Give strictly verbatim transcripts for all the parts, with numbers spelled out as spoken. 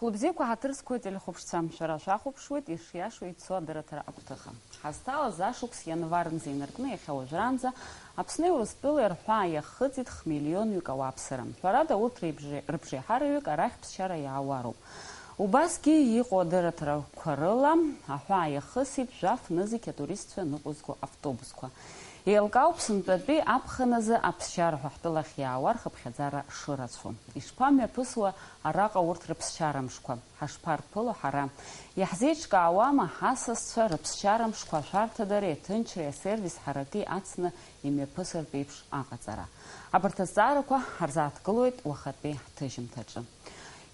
Лыбзиақәа ҳаҭыр зқәу ателехәаԥшцәа, шәара шәахәаԥшуеит ишиашоу ицо адырраҭара агәҭыха. Ҳазҭалаз ашықәс ианварнӡа инаркны иахьа уажәраанӡа Аԥсни Урыстәылеи рҳәаа иахыҵит хмиллионҩык ауааԥсыра. Ҳәарада, урҭ реибжеи-, рыбжеиҳараҩык арахь ԥсшьара иаауароуп. Убасгьы иҟоу адырраҭарақәа рыла аҳәаа иахысит жәаф нызқь атуристцәа ныҟәызго автобусқәа. Еилкаауп сынтәатәи аԥхыназы аԥсшьара ҳәа ҳтәылахь иаауа рхыԥхьаӡара шырацәоу. Ишԥамҩаԥысуа араҟа урҭ рыԥсшьара мшқәа? Ҳашԥарԥыло ҳара? Иаҳзеиҿкаауама ҳасасцәа рыԥсшьара мшқәа ашәарҭадареи аҭынчреи асервис ҳараки ацны имҩаԥысыртә еиԥш аҟаҵара? Абарҭ азҵаарақәа ҳарзааҭгылоит уахатәи ҳҭыжьымҭаҿы.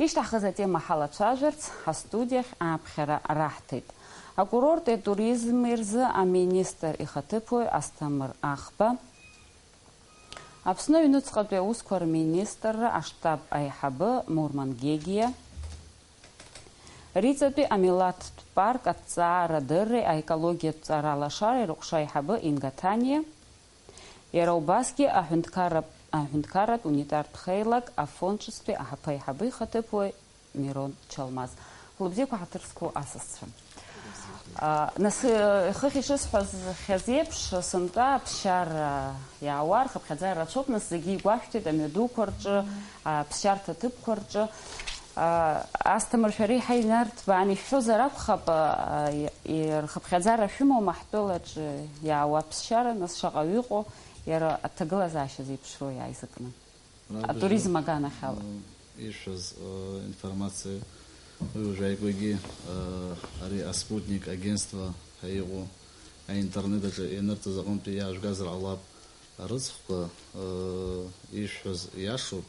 Ишьҭаҳхыз атема ҳалацәажәарц ҳастудиахь ааԥхьара раҳҭеит. Акурорти атуризми рзы аминистр ихаҭыԥуаҩ Асҭамыр Ахба, Аԥсны аҩныҵҟатәи аусқәа рминистрра аштаб аиҳабы Мурман Гегиа, Риҵатәи амилаҭтә парк аҭҵаара дырреи аекологиатә ҵара лашареи рыҟәша аиҳабы Инга Ҭаниа, иара убасгьы аҳәынҭқарра-, аҳәынҭқарратә унитартә хеилак афонд ҿыцтәи аҳаԥы аиҳабы ихаҭыԥуаҩ Мирон Чалмаз. Лыбзиақәа ҳаҭыр зқәу асасцәа. А, нас, э, хыхь ишысҳәаз хьаз еиԥш, сынтәа аԥсшьара иаауа рхыԥхьаӡара рацәоуп, нас зегьы игәашәҭеит амҩадуқәа рҿы, аԥсшьарҭа ҭыԥқәа рҿы. А, Асҭамыр, шәара еиҳа инарҭбааны ишәҳәозар акәхап, а, и-, и-, рхыԥхьаӡара шәымоума ҳтәылаҿы иаауа аԥсшьара, нас шаҟаҩы ыҟоу, иара аҭагылазаашьа зеиԥшроу иааизакны? Атуризм аганахьала. Ишәҳәаз, э, информациа, уи уажәааигәагьы, э, ари аспутник агентство ҳәа иҟоу аинтернет аҿы ианырҵаз аҟынтәи иаажәгазар ҟалап. Арыцхәқәа, э, ишәҳәаз иашоуп,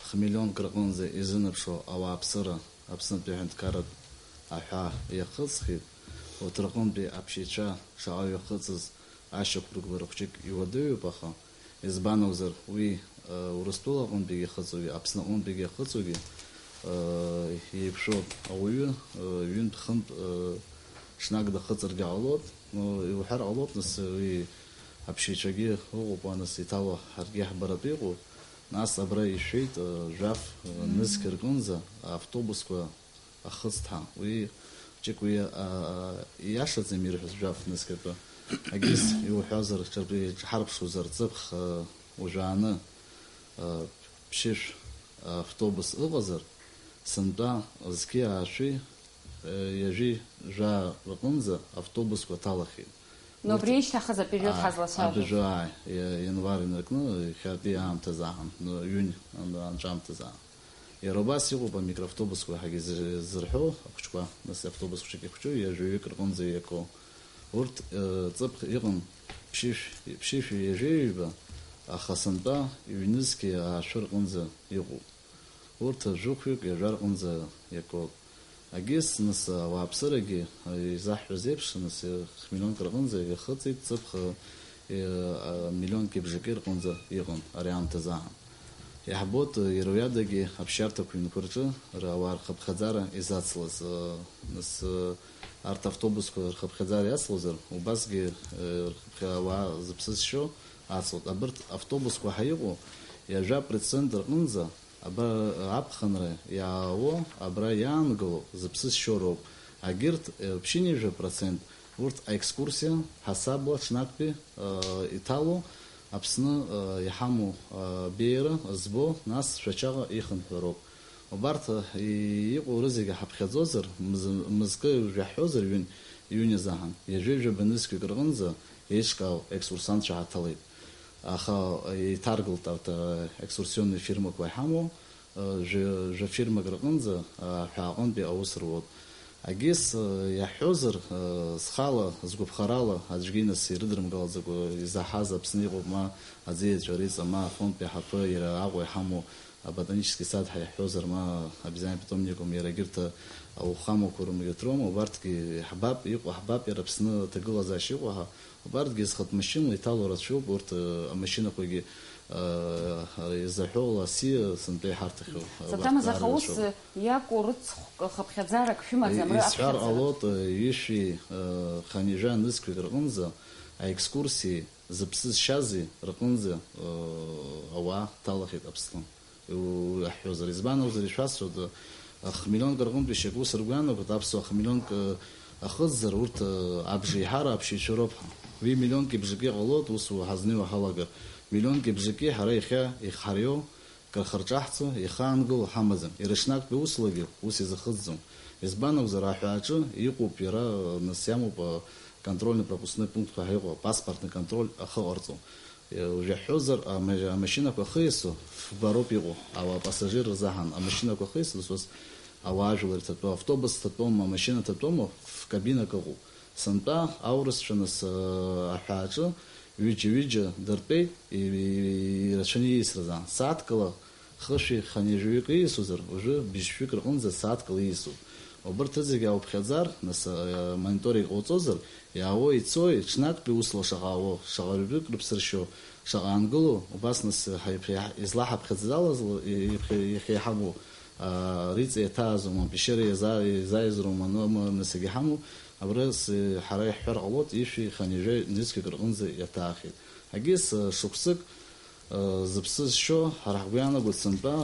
хмиллионк рҟынӡа изынаԥшуа ауааԥсыра Аԥснытәи аҳәынҭқарратә аҳәаа иахыҵхьеит. Урҭ рҟынтәи аԥшьаҩцәа шаҟа иахыҵыз ашьақәыргылара хәҷык иуадаҩуп, аха, избан акәзар, уи, э, Урыстәыла аҟынтәигьы иахыҵугьы, Аԥсны аҟынтәигьы иахыҵугьы, э, еиқәшәоуп. Ауаҩы, э, ҩынтә-хынтә, э, ҽнак дахыҵыргьы ҟалоит. Ну, иуҳәар ҟалоит, нас, уи аԥшьаҩцәагьы ыҟоуп, уа, нас, иҭало ҳаргьы иаҳбаратәы иҟоуп. Нас абра ишәеит, э, жәаф, э, нызқь рҟынӡа автобусқәа ахыҵҭа. Уи хәҷык уи, а, а, ииашаӡам ирҳәаз жәаф нызқьатәы. Агьыс иуҳәозар, ҿырпы иҿҳарԥшуазар, ҵыԥх, а, уажәааны, а, ԥшьышә автобус ыҟазар, сынтәа зқьи аашәи, а, ҩажәи жәаа рҟынӡа автобусқәа ҭалахьеит. Но убри ишьҭахаз апериод ҳазлацәажәоз. Абыржәы, ааи, иа-, ианвар инаркны, иахьатәи аамҭазы аан, но июнь ан-, анҵәамҭазы аан. Иара убас иҟоуп амикроавтобусқәа ҳәагьы зы-, зырҳәо ахәыҷқәа, нас автобус хәҷык ихәҷу, ҩажәаҩык рҟынӡа иаку. Урҭ, э, ҵыԥх иҟан ԥшьышә-, ԥшьышәи ҩажәеи ҩба, аха сынтәа ҩнызқьи аашәы рҟынӡа иҟоуп. Урҭ жәохәҩык ҩажәа рҟынӡа иакоуп. Агьыс, нас, ауааԥсырагьы, э, изаҳҳәаз еиԥш, нас, э, хмиллионк рҟынӡа иахыҵит, ҵыԥх, э, э, миллионки бжаки рҟынӡа иҟан ари аамҭазы аан. Иаҳбоит, э, иара уиадагьы аԥсшьарҭақәа ҩнқәа рҿы ра-, ауаа рхыԥхьаӡара изацлаз, э, нас, э, арҭ автобусқәа рхыԥхьаӡара иацлозар, убасгьы, э, рхыԥхьа-, ауаа зыԥсы зшьо ацлоит. Абырҭ автобусқәа ҳәа иҟоу ҩажәа процент рҟынӡа Абра аԥхынра иаауо, абра иаангыло зыԥсы зшьо роуп. Агьырҭ, э, ԥшьынҩажәа процент урҭ аекскурсиа ҳасабла ҽнактәи, э, иҭало, Аԥсны, э, иҳамоу, э, беиара збо, нас Шәачаҟа ихынҳәроуп. Убарҭ, э, и-, иҟоу рызегьы ҳаԥхьаӡозар, мз-, мызкы жәаҳҳәозар, ҩын, ҩынҩажәа заҳан, ҩажәи жәаба нызқьҩык рҟынӡа еиҿкаау екскурсантцәа ҳаҭалеит. Аха еиҭаргылт арҭ, а, екскурсионный фирмақәа иҳамоу, а, жәа-, жәа фирмак рҟынӡа, а, аҳәааҟынтәи аус руоуп. Агьыс, а, иаҳҳәозар, а, схала, сгәаԥхарала, аӡәгьы нас ирыдрымгалаӡакәа изаҳаз Аԥсны иҟоуп, ма аӡы иаҵәа риҵа, ма афондтәи аҳаԥы, иара Аҟәа иҳамоу аботанический сад ҳәа иаҳҳәозар, ма обезьяны питомникум, иара егьырҭ ауахәамақәа рымҩаҭром, убарҭгьы иаҳбап, иҟоу ҳбап, иара Аԥсны аҭагылазаашьа иҟоу ҳа-, Убарҭгьы зхатә машьынала иҭало рацәоуп, урҭ, э, амашьынақәагьы, э, изаҳәо лассы сынтәа иҳарҭахьоу, э, Саҭамыз, убарҭ аха ус, рацәоуп. Э, иакәу рыцхә-, хыԥхьаӡарак шәымаӡам, Исҳәар ҟалоит, э, ҩышәи, э, хынҩажәа нызқьҩык рҟынӡа аекскурсиеи зыԥсы зшьази рҟынӡа, э, ауаа ҭалахьеит Аԥсны. Иу-, иаҳҳәозар, избан акәзар, ишәасҳәоит, Ахмиллионк рҟынтәи шьоук ус ргәы иаанагоит, аԥсуаа хмиллионк, э, ахыҵзар, урҭ, э, абжеиҳара аԥшьаҩцәа роуп ҳәа. Уи миллионки бжаки ҟалоит, усура ҳазнеиуа ҳалагар. Миллионки бжаки ҳара иахьа иҳариоу, кыр ҳарҿаҳҵо, ихаангыло ҳамаӡам. Иара ҽнактәи услагьы ус изахыҵӡом. Избан акәзар, аҳәааҿы иҟоуп иара, э, нас иамоуп, э, контрольно-пропускной пунктқәа ҳәа иҟоу, апаспортный контроль ахы ҟарҵо. Уажәы иаҳҳәозар, ама-, амашьынақәа ахы иасу фба роуп иҟоу, ауаа пассажир рзаҳан амашьынақәа ахы иасу, нас, ус ауаа ажәлар ирҭатәоу, автобус ҭатәоума, амашьына ҭатәоума, ф-кабинак ыҟоуп. Сынтәа аурысцәа, нас, аҳәааҿы ҩыџьа-ҩыџьа дыртәеит, и-, и-, ирацәаны ииасразаан. Сааҭкала хышәи хынҩажәаҩык ииасузар, уажәы быжьшәҩык рҟынӡа сааҭкала ииасуп. Убырҭ зегьы ауԥхьаӡар, нас, а, мониторинг ҟауҵозар, иаауеи ицои, ҽнактәи усла шаҟа аауо, шаҟа ҩбык рыԥсыршьо, шаҟа аангыло, убас нас ҳаиԥ-, иаҳ-, излаҳаԥхьаӡалаз ла-, и-, иԥхьа-, иахьа иҳамоу, а, Риҵа иаҭаазома, Пещера иаза-, изааизароума, Нома, нас егьа иҳамоу, абра с-, ҳара иаҳҳәар ҟалоит, ишәи хынҩажәи нызқьҩык рҟынӡа иаҭаахьеит. Ҳагьыс, а, шықәсык Зыԥсы зшьо, ҳара ҳгәы иаанагоит сынтәа,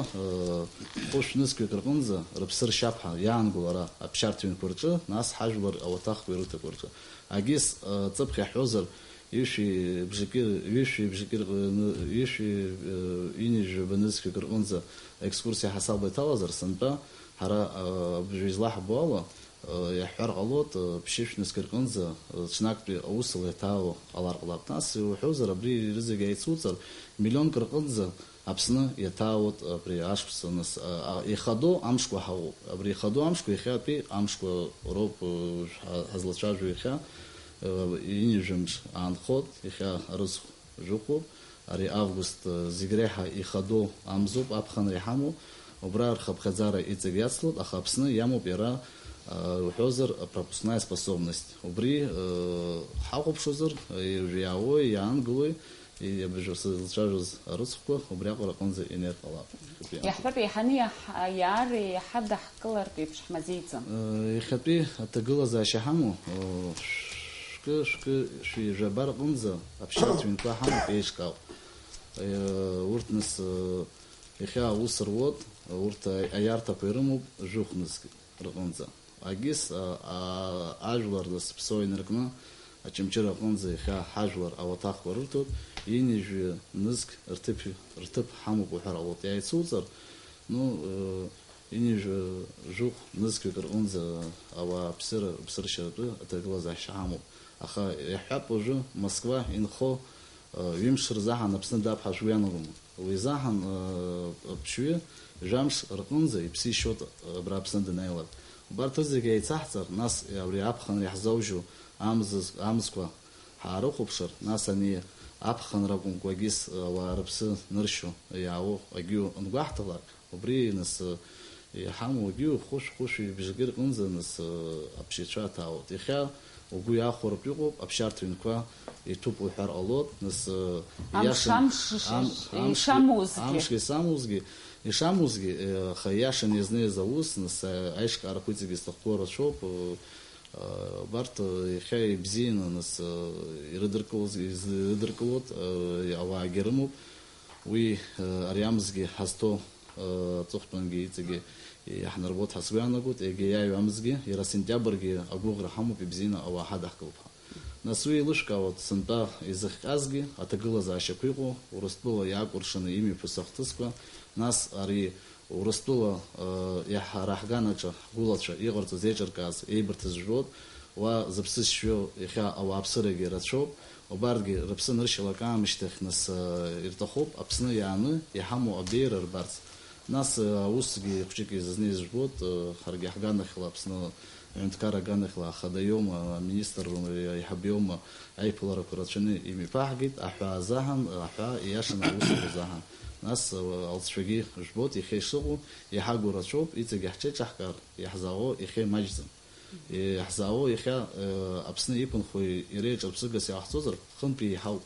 хәышә нызқьҩык рҟынӡа рыԥсы ршьап ҳәа иаангыло ара аԥсшьарҭа ҩнқәа рҿы, нас ҳажәлар ауаҭахқәа ирыҭақәа рҿы. Агьыс, ҵыԥх иаҳҳәозар, ҩышәи бжаки, ҩышәи бжаки рҟ-, ҩышәи, ҩынҩажәаба нызқьҩык рҟынӡа аекскурсиа ҳасабла иҭалазар, сынтәа ҳара, абыржәы излаҳбо ала, Иаҳҳәар ҟалоит, ԥшьышә нызқь рҟынӡа, ҽнактәи аусала иаҭаауа ҟалар ҟалап. Нас иуҳәозар, абри рызегь еицуҵар, миллионк рҟынӡа Аԥсны иаҭаауеит абри ашықәс, нас, а, а, ихадоу амшқәа ҳауоуп. Абри ихадоу амшқәа иахьатәи амшқәа роуп, ы, ҳа-, ҳазлацәажәо иахьа, ы, ҩынҩажәа мш аанхоит, иахьа арыцхә Жәохәуп, ари август, э, зегь реиҳа ихадоу амзоуп, аԥхынра иҳамоу, убра рхыԥхьаӡара иҵегь иацлоит, аха Аԥсны иамоуп иара, э, уҳәозар, пропускная способность. Убри, э, ҳахәаԥшуазар, э, иаауеи, иаангылои, и-, абыржәы сызлацәажәоз арыцхәқәа убриаҟара аҟынӡа инеир ҟалап. Иахьатәи. Иаҳҳәап, еиҳаны иаҳ-, иаара иҳадаҳкылартә еиԥш ҳмазеиӡам. Э, иахьатәи аҭагылазаашьа ҳамоу, э, шәкы, шәкы, шәи жәаба рҟынӡа аԥсшьарҭа ҩнқәа ҳамоуп, еиҿкаауп. Э, урҭ нас, э, иахьа аус руот, урҭ а-, аиарҭақәа ирымоуп жәохә нызқь рҟынӡа. Агьыс, а, а, ажәлар нас ԥсо инаркны, Очамчыра аҟынӡа иахьа ҳажәлар ауаҭахқәа рырҭоит, ҩынҩажәи нызқь рҭыԥ, рҭыԥ ҳамоуп уҳәар ҟалоит. Иааицуҵар, ну, э, ҩынҩажәи жәохә нызқьҩык рҟынӡа ауаа аԥсыра, аԥсыршьаратәы аҭагылазаашьа ҳамоуп. Аха иаҳҳәап, уажәы Москва инхо, э, ҩымш рзаҳан Аԥсны даԥхьа шәгәы иаанагома? Уи изаҳан, э, ԥшьҩы жәамш рҟынӡа иԥсы ишьоит, э, абра Аԥсны данааилак. Убарҭ рызегьы еицаҳҵар, нас абри аԥхынра иаҳзаужьу амзыз-, амзқәа ҳаарыхәаԥшыр, нас ани аԥхынра акәымкәагьы с-, ауаа рыԥсы ныршьо иаауоу агьиу ангәаҳҭалак, убри нас, э, иҳамоу агьиу хәышә-хәышәи бжаки рҟынӡа нас, э, аԥсшьацәа аҭаауеит. Иахьа угәы иахәартә иҟоуп, аԥсшьарҭа ҩнқәа иҭәуп уҳәар ҟалоит, нас, э, Амш, иашан-, амш ш-, ам-, ш-, амш, ишамузгьы. Амшгьы самузгьы, ишамузгьы, э, аха иашан иазнеиз аус, нас, э, аиҿкаарақәа иҵегьы зҭахқәоу рацәоуп, э, э, убарҭ, э, иахьа ибзианы, нас, э, ирыдыркылоз, из-, ирыдыркылоит, э, ауаагьы рымоуп. Уи, э, ари амзгьы ҳазҭоу, э, аҵыхәтәангьы иҵегьы иаҳнарбоит ҳәа сгәы иаанагоит, егьа иааиуа амзгьы, иара сентиабргьы агәыӷра ҳамоуп, ибзианы ауаа ҳадаҳкылап ҳәа. Нас уи еилышәкаауеит сынтәа изыхҟьазгьы, аҭагылазаашьақәа иҟоу, Урыстәыла иаакәыршаны имҩаԥысо ахҭысқәа, нас ари Урыстәыла, э, иаҳ-, ара ҳганаҿы ҳгәылацәа иҟарҵаз, еиҿыркааз, еибырҭаз жәбоит, уа зыԥсы шьҩу иахьа ауааԥсырагьы рацәоуп, убарҭгьы рыԥсы ныршьалак аамышьҭахь нас, э, ирҭахуп Аԥсны иааны иҳамоу абеиара рбарц. Нас, э, аусгьы хәҷык изызнеиз жәбоит, э, ҳаргьы ҳганахьла Аԥсны Аҳәынҭқарра аганахьла ахада иоума, аминистр иоума, аиҳаб иоума, аиԥыларақәа рацәаны имҩаԥаҳгеит, аҳәаа заҳан, аҳәаа ииашаны аусура заҳан. Нас, э, алҵшәагьы жәбоит, иахьа ишыҟоу, иҳагу рацәоуп, иҵегьы ҳҽеиҿаҳкаар, иаҳзаауоу иахьа имаҷӡам. Иаҳзаауоу иахьа, э, Аԥсны иқәынхо иреиҿырԥсыгас иҟаҳҵозар, хынтә еиҳауп.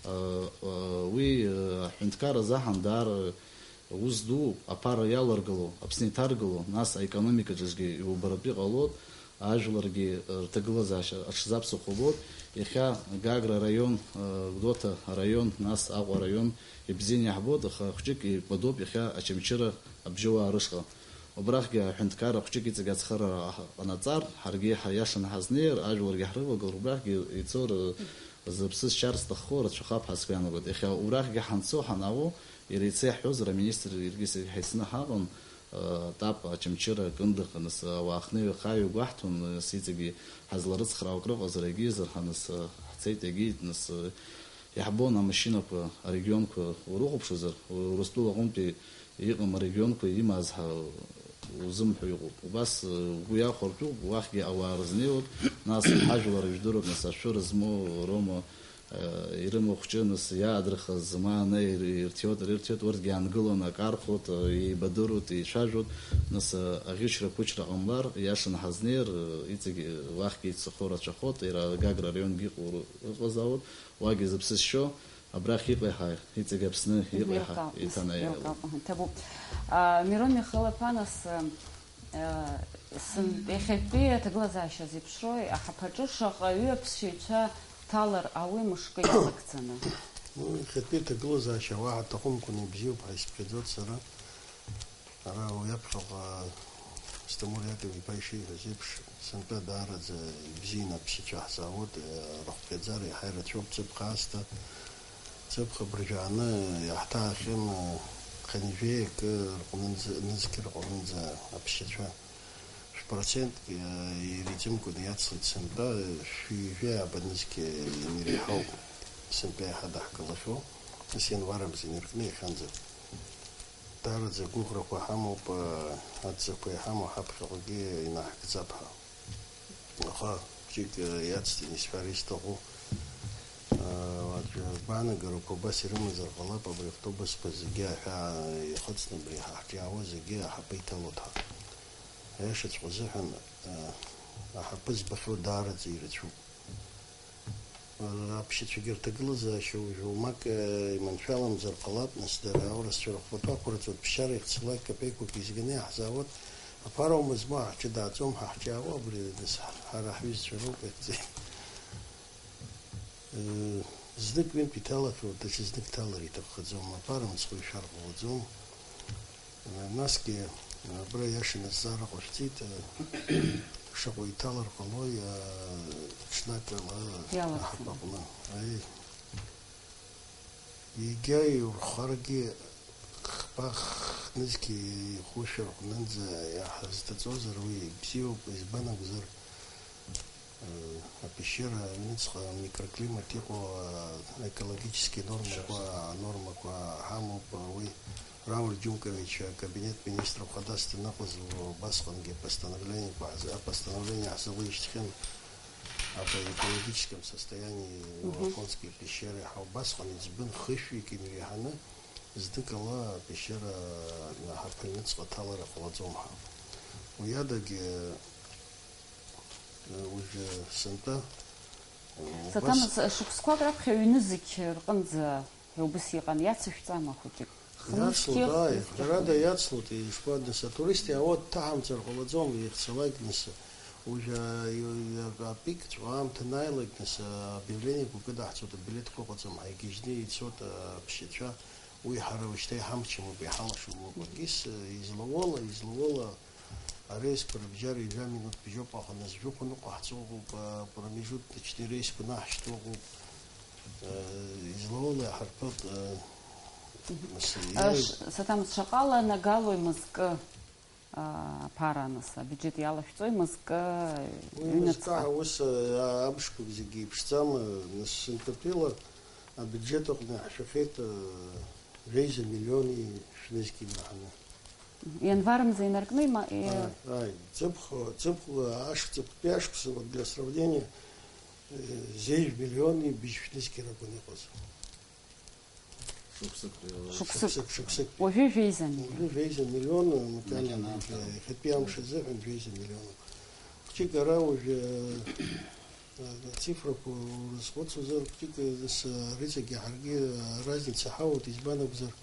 Э, э, уи, э, аҳәынҭқарра заҳан даара Ус дууп, аԥара иаларгыло, Аԥсны иҭаргыло, нас аекономикаҿыжгьы иубаратәы иҟалоит, ажәларгьы рҭагылазаашьа аҽзаԥсахуа убоит. Иахьа Гагра араион, Гәдоуҭа араион, нас Аҟәа араион ибзианы иаҳбоит, аха хәҷык икәадоуп иахьа Очамчыра абжьыуаа рышҟа. Убрахьгьы аҳәынҭқарра хәҷык иҵегь ацхыраара ҟанаҵар, ҳаргьы ҳа-, иашаны ҳазнеир, ажәларгьы ҳрывагылар, убрахьгьы ицо р-, зыԥсы зшьар зҭаххо рацәахап ҳәа сгәы иаанагоит. Иахьа убрахьгьы ҳанцо, ҳанаауо, иара иацы иаҳҳәозар, аминистр иаргьы саргьы ҳаицны ҳаҟан, э, Тап Очамчыра Кындыӷ, нас, ауаа хнеи ҩахаҩи гәаҳҭон, нас иҵегьы ҳазларыцхраауа акрыҟазар, егьизар ҳәа, нас, э, ҳцеит, егьит, нас, э, Иаҳбон амашьынақәа, арегионқәа урыхәаԥшуазар, Урыстәыла аҟынтәи иҟам арегионқәа имаз ҳа-, узымҳәо иҟоуп. Убас, э, угәы иахәартәуп, уахьгьы ауаа рызнеиуеит, нас ҳажәлар ижәдыруеит, нас ашәыра змоу роума, э, ирымоу хәҷы, нас иаадырхыз змааноу ир-, ирҭиуеит, рырҭиуеит, урҭгьы аангыланы акы архәоит, э, еибадыруеит, еицәажәоит, нас, э, аӷьычра-қәычра ҟамлар, иашаны ҳазнеир, э, иҵегь, э, уахьгьы ицахо рацәахоит, иара Гагра араионгьы иҟоу ры-, ыҟазаауеит. Уагьы зыԥсы зшьо, абрахь иҟеи ҳаи, иҵегь Аԥсны иҟеи ҳа, еилкаауп, еиҭанеиааиуеит. Еилкаауп, аҳ, иҭабуп. А, Мирон Михайлов-иԥа, нас, а, сынтәа иахьатәи аҭагылазаашьа зеиԥшрои, аҳаԥаҿы шаҟаҩы аԥсшьаҩцәа ҭалар ауеи мышкы иалагӡаны? Ну, иахьатәи аҭагылазаашьа уаҳа аҭахымкәа ибзиоуп ҳәа исыԥхьаӡоит сара. Ара уи аԥхьаҟа Асҭамыр Иаков-иԥа ишиҳәаз еиԥш, сынтәа даараӡа ибзианы аԥсшьацәа ҳзаауеит, рыхәԥхьаӡара иаҳа ирацәоуп, ҵыԥх аасҭа, ҵыԥх абыржәы ааны иаҳҭаахьан, хынҩажәеи акы рҟнынӡа, нызқь рҟнынӡа аԥсшьацәа. Шә-процентк, э, иреиҵымкәаны иацлеит сынтәа, шәи жәаҩа нызқь ианиреиҳау сынтәа иаҳа даҳкылахьоу, нас ианвар амза инаркны иахьанӡа. Даараӡа агәыӷрақәа ҳамоуп, э, адҵақәа иҳамоу ҳаԥхьаҟагьы инаҳгӡап ҳәа. Аха хәҷык, э, иацҵаны исҳәар исҭаху, э, аӡәы агәаанагарақәа убас ирымазар ҟалап, абри автобусқәа зегьы аҳәаа ихыҵны абри ҳа ҳҿиаауа зегьы аҳаԥы иҭалоит ҳәа. Аиашаҵәҟьа азыҳәан, э, аҳаԥы збахьоу даараӡа ирацәоуп. Аԥсшьацәагьы рҭагылазаашьа уажәы уамак, э, иманшәаламзар ҟалап, нас дара аурысцәа рыхәбатәы ақәырҵоит, ԥсшьара ихцалак капеиқәак изганы иаҳзаауеит, аԥара ума змоу ҳаҳҿы дааӡом, ҳа ҳҿы иаауа абри, нас, ҳара ҳҩызцәа роуп иахьӡеит. Э, знык-ҩынтә иҭалахьоу, даҽа знык ҭалар иҭаххаӡом, аԥара мыцхәы ишәар ҟалаӡом. Насгьы абра иашаны азҵаара ҟашәҵеит, шаҟа иҭалар ҟалои, ҽнак ала Иалахәын. Аҳаԥаҟны. Аи. Егьа иурхаргьы хԥа-хнызқь ихушәа рҟнынӡа иаҳазҭаҵозар уи бзиоуп, избан акәзар, Апещера аҩныҵҟа микроклимат иҟоу, аекологически нормақәа, анормақәа ҳамоуп. Уи Рауль Џьумкович акабинет министров хадас даныҟаз убасҟангьы апостановлениеқәа ҳз-, апостановление ҳзалеижьҭхьан об экологическом состоянии Мгм. Лохонской пещеры. Ҳа убасҟан иӡбын хышәҩык имҩаҳаны, зныкала апещера ҳаԥыҩныҵҟа ҭалара ҟалаӡом ҳәа. Уи адагьы Уажәы сынтәа, Саҭамыз, убас шықәсқәак раԥхьа аҩны зегь рҟынӡа ҳәа убыс иҟан, иацышәҵама хәыҷык? Хнызқьы, иацлоит, ааи, хнызқьы ҳәарада, хнызқьы. Иацлоит, ишԥа, нас, атурист иаауа дҭаҳамҵар ҟалаӡом, ихцалак, нас, уажәы, а, и-, и-, апикҵәҟьа аамҭа анааилак, нас, а, объявлениақәа кыдаҳҵоит, абилеҭқәа ыҟаӡам, ҳаигьежьны ицоит, а, аԥсшьацәа, уи ҳара уажәшьҭа иҳамчым ауп, иҳалшом ауп, акгьы с-, излауала, излауала, Арейсқәа рыбжьара ҩажәа минуҭ бжьоуп, аха нас жәохә ныҟәаҳҵо ыҟоуп, а, промежуточный рейсқәа наҳшьҭуа ыҟоуп. А, излауала иаҳарҭәоит, а, нас, Аш-, иааиз- Саҭамыз, шаҟа ланагалои мызкы, а, аԥара, нас, абиуџьет иалашәҵои мызкы Уи ҩныҵҟа? Мызкы ус, а, амшқәа зегьы еиԥшӡам, а, нас, сынтәатәила абиуџьет аҟны иаҳшәахьеит, а, жәеиза миллиони шәнызқьи имаҳаны. Ианвар мза инаркны има-, и- Ааи, ааи, ҵыԥх, ҵыԥх, ашықәсқәа, ашықәсқәа, для сравнения, э, зежә миллиони быжьшә нызқь ракәын иҟаз. Шықәсык. Шықәсык. Шықәсык, шықәсык. Уажәы жәеиза миллион. Уажәы жәеиза миллион, макьана, макьана, иахьатәи амш азыҳәан жәеиза миллион. Хәыҷык ара уажәы, э, ацифрақәа урызхәыцуазар, хәыҷык, э, нас, э, рыҵегьы ҳаргьы, э, разница ҳауеит, избан акәзар,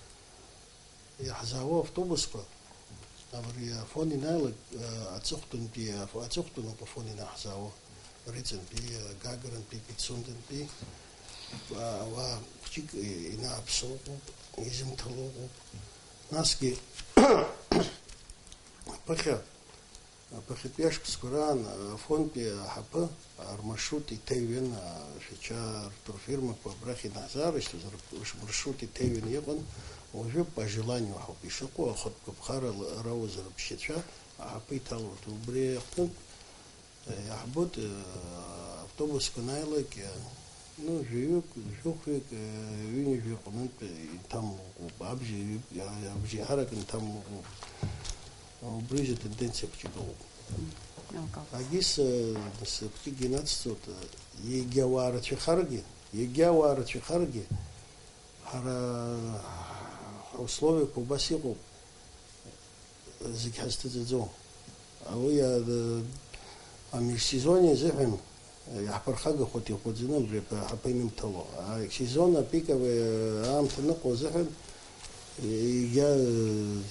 Иаҳзаауа автобусқәа, абри Афон ианааилак, аҵыхәтәантәи, аҵыхәтәантәи ауп Афон ианаҳзаауа, Риҵантәи, Гагрантәи, Пицундантәи, ауаа хәҷык инааԥсо ыҟоуп, изымҭало ыҟоуп. Насгьы Ԥыхьа, ԥыхьатәи ашықәсқәа раан афондтәи аҳаԥы рмаршрут иҭаҩын, Шәача ртурфирмақәа абрахь инаҳзаарышьҭыз, рмаршрут иҭаҩын иҟан, уажәы по желанию ҳауп ишыҟоу, ахатә гәаԥхара рауазар аԥсшьацәа аҳаԥы иҭалоит. Убри аҟнытә, Иаҳбоит, автобусқәа анааилак, ну, жәаҩык, жәохәҩык, ҩынҩажәа рҟнытә инҭамло ыҟоуп, абжа, абжеиҳарак инҭамло ыҟоуп. Убри атенденциа хәҷык ыҟоуп. Еилкаауп. Агьыс, нас, хәҷык инацҵоит, егьа ауаа рацәахаргьы, егьа ауаа рацәахаргьы, ҳара ҳусловиақәа убас иҟоуп. Зегь ҳазҭаҵаӡом. Уи, а, а, межсезоние азыҳәан, а, иаҳԥырхагахоит иӷәӷәаӡаны абри аҳаԥы инымҭало. А, сезон апиковый, а, аамҭа аныҟоу азыҳәан, егьа, а,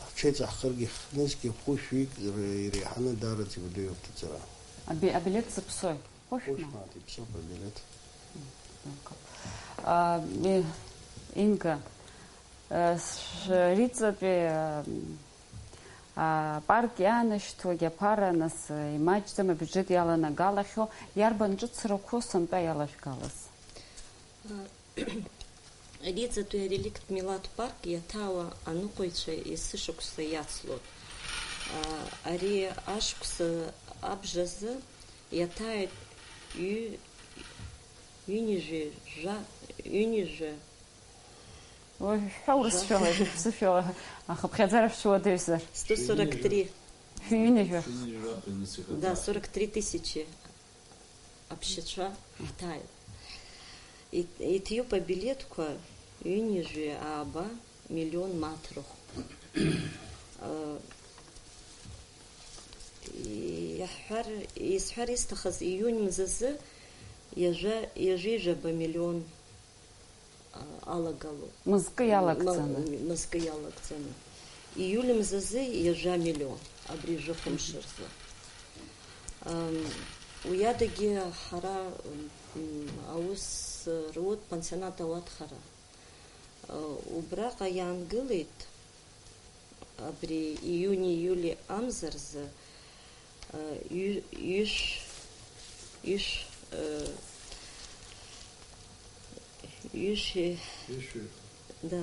ҳҽеиҵаҳхыргьы хнызқьи хәышәҩык р-, иреиҳаны даараӡа иуадаҩуп аҭаҵара. Аби-, абилеҭ зыԥсои? Хәышә Хәышә мааҭ. Мааҭ иԥсоуп абилеҭ. Акы. А, ми-, Инга, а, с-, риҵатәи, а, апарк иаанашьҭуагь аԥара, нас, а, имаҷӡам абиуџьет иаланагалахьоу, иарбан ҿыцрақәоу сынтәа иалажәгалаз? Риҵатәи ареликттә милаҭтә парк иаҭаауа аныҟәаҩцәа есышықәса иацлоит. А, ари ашықәса абжазы иаҭааит ҩ-, ҩынҩажәи жәа-, ҩынҩажәи Уажә шәҳәа урысшәала, шәыԥсышәала, ахыԥхьаӡара шәцәуадаҩзар. Сто сорок три. Шәҩынҩажәа. Да, сорок три тысячи аԥсшьацәа ҳҭааит. Иҭ-, иҭиуп абилеҭқәа ҩынҩажәи ааба миллион мааҭ рахә. Э, иаҳҳәар, исҳәар исҭахыз, июнь мзазы ҩажәа, ҩажәи жәаба миллион а, алагалоуп. Мызкы иалагӡаны. М-, мызкы иалагӡаны. Ииуль мзазы ҩажәа миллион, абри жәохәымш рзы. Ам, уи адагьы ҳара, м, аус руит пансионат ауадхара. А, убраҟа иаангылеит, абри иуни-иули амза рзы, э, ҩ-, ҩышә, ҩышә, э, ҩышәи-, Ҩышәи. Да.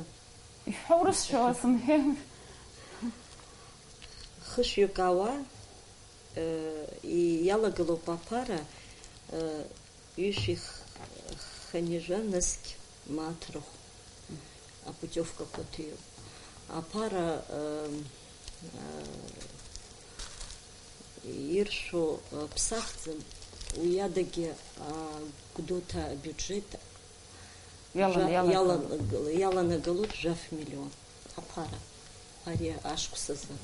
Ишәҳәа урысшәала сымҳәеи. Хышәҩык ауаа, э, и-, иалагылоуп аԥара, э, Ҩышәи х-, хынҩажәа нызқь мааҭ рахә апутиовкақәа ҭиуп. Аԥара, ы, ы, иршәу, ы, ԥсахӡам, уи адагьы, а, Гәдоуҭа абиуџьет Иалан-, жа-, иалан-, иаланагыл-, иаланагалоит жәаф миллион аԥара ари ашықәсазы.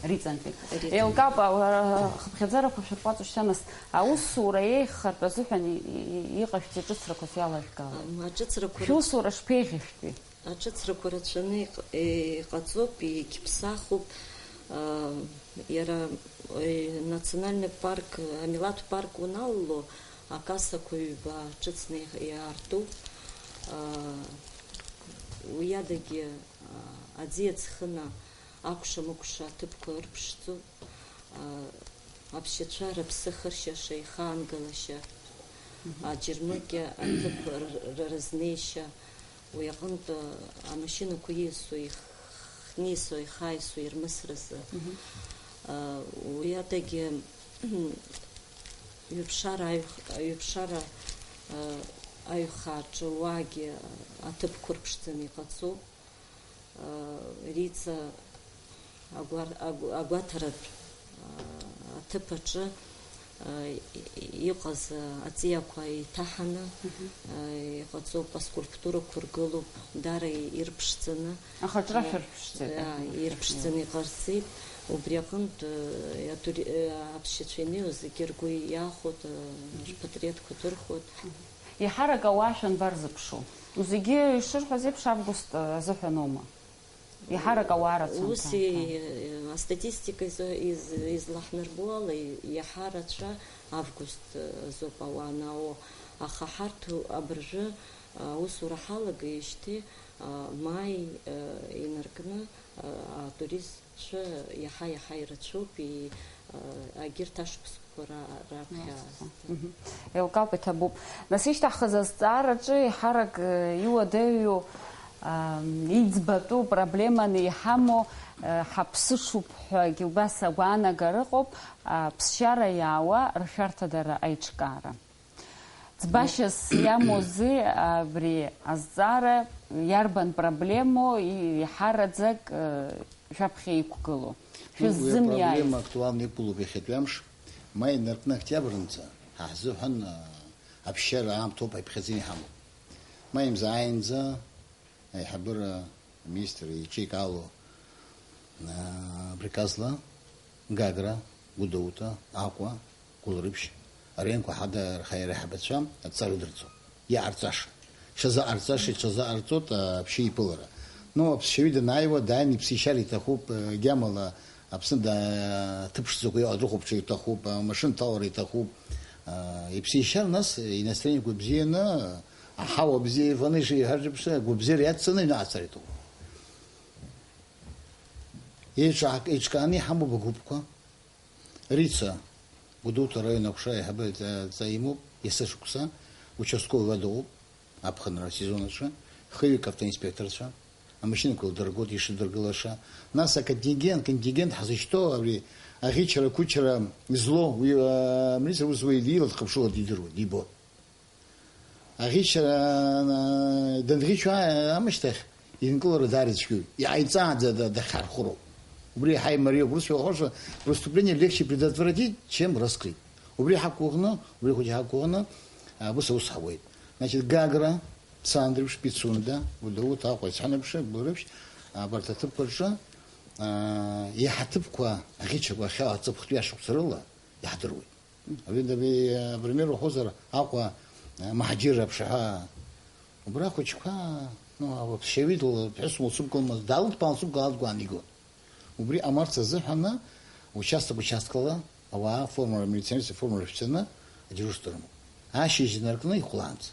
Риҵантәи. Риҵантәи. Еилкаап, а, ахыԥхьаӡарақәа шәырҟәаҵ шьҭа, нас, аусура еиӷьхартә азыҳәан и-, и-, иҟашәҵеи ҿыцрақәас иалажәгалеи? Ам, аҿыцрақәа рацәа- Шәусура шԥеиӷьышәтәи? Аҿыцрақәа рацәаны иҟ-, иҟаҵоуп, егьԥсахуп. А, иара, е, национальный парк, амилаҭ парк уналало, акассақәа ҩба ҿыцны иаартуп. А, уи адагьы, а, аӡиас хына акәша-мыкәша аҭыԥқәа ырԥшӡоуп. А, аԥсшьацәа рыԥсы хыршьаша ихаангалашьа, аџьармыкьа аҭыԥ р-, р-, рызнеишьа, уи аҟынтә амашьынақәа ииасуа, ихниасуа, ихааисуа ирмысразы. А, уи адагьы, ҩаԥшара аҩх-, ҩаԥшара, а, аҩхааҿы уаагьы аҭыԥқәа рԥшӡаны иҟаҵоуп. Риҵа агәар-, агә-, агәаҭаратә, а, аҭыԥ аҿы, а, и-, иҟаз, а, аҵиақәа еиҭаҳаны, а, иҟаҵоуп, аскульптурақәа ргылоуп, даара и-, ирԥшӡаны. Ахаҿра шәырԥшӡеит, а, ирԥшӡаны иҟарҵеит. Убри аҟынтә, а, атури-, а, аԥсшьацәа инеиуа зегьы ргәы иахәоит, а, рпатреҭқәа дырхәоит. Еиҳарак ауаа шәанбарзыԥшу? Зегьы ишырҳәаз еиԥш, август азыҳәаноума? Еиҳарак ауаа рацәан. Ус, ҭаан, ҭаан. И-, астатистика изо-, из-, излаҳнарбо ала, и-, иаҳа рацәа август азоуп ауаа анаауо. Аха ҳарҭ абыржәы аусура ҳалагеижьҭеи Маи инаркны атуризмцәа иаҳа-иаҳа ирацәоуп, и-, егьырҭ ашықәсқәа ра-, раԥхьа. Аасҭа. Мгм. Еилкаауп, иҭабуп. Нас ишьҭаҳхыз азҵаараҿы еиҳарак, э, иуадаҩу, ам, иӡбатәу проблеманы иҳамоу, э, ҳаԥсышуп ҳәагьы убас агәаанагара ыҟоуп, аԥсшьара иаауа ршәарҭадара аиҿкаара. Ӡбашьас иамоузеи абри азҵаара, иарбан проблемоу и-, иҳараӡак, э, шәаԥхьа иқәгылоу? Ну, уи Шәыззымиааиз? Апроблема актуалны иқәгылоуп иахьатәи амш. Ма инаркны октиабрнӡа ҳа ҳзыҳәан, а, аԥсшьара аамҭоуп, ҳаиԥхьаӡаны иҳамоуп. Ма имзааинӡа аиҳабыра аминистр иҿеикаало, а, приказла Гагра, Гәдоуҭа, Аҟәа, Гәылрыԥшь араионқәа ҳада-, рхаира аиҳабацәа адҵа рыдырҵон. Иҟарҵаша. Ҽазыҟарҵаша, ҽазыҟарҵоит, а, аԥсшьа иԥылара. Ну, аԥсшьаҩы данааиуа, дааины иԥсишьар иҭахуп, а, гьамала Аԥсны да-, ҭыԥ ԥшӡақәа иҟоу дрыхәаԥшыр иҭахуп, а, машьына ҭалара иҭахуп. А, иԥсишьар, нас, инаследникқәа бзианы, аҳауа бзиа ифаны, ишиҳәаз еиԥш, агәабзиара иацҵаны аҩныҟа дцар иҭахуп. Еиҿаак-, еиҿкааны иҳамоуп агәыԥқәа. Рица, Гәдоуҭа араион аҟәша аиҳабы адҵа имоуп, есышықәса участковый уа дыҟоуп, аԥхынра асезон аҿы, хҩык автоинспекторцәа, амашьынақәа еилдыргоит ишыдыргылаша. Нас аконтингент, контингент ҳазышьҭоу абри аӷьычра-қәычра злоу уи, а, амилициа аус зуа ила дхыԥшыло дидыруеит, дибоит. Аӷьычра, а, данӷьычуа аамышьҭахь, инкылара даара ицәгьоуп. Иҟаиҵааӡа да-, дахьархәыроуп. Убри иаҳа имариоуп. Урысшәа уахәаша, преступление легче предотвратить, чем раскрыть. Убри ҳақәгәыӷны, убри хәыҷы ҳақәгәыӷны, а, ус аус ҳауеит. Значит, Гагра, Цандрыԥшь, Пицунда, Гәдоуҭа, Аҟәа, Ицҳанаԥшы, Гәылрыԥшь, абарҭ аҭыԥқәа рҿы, а, иаҳа аҭыԥқәа аӷьычрақәа ахьаау аҵыԥхтәи ашықәса рыла иаҳдыруеит. Абри, абри, апример уҳәозар, Аҟәа, а, Маҳаџьырра аԥшаҳәа, убра ахәыҷқәа, ну, аԥсшьаҩы дла-, ԥҳәыс лцәыбгалмызт, даалыдԥаан лцәыбгала дгәааны игон. Убри ҟамларц азыҳәаны участок-участкала ауаа форма, амилиционерцәа форма рышәҵаны адежурство рымоуп. Ашьыжь инаркны ихәлаанӡа.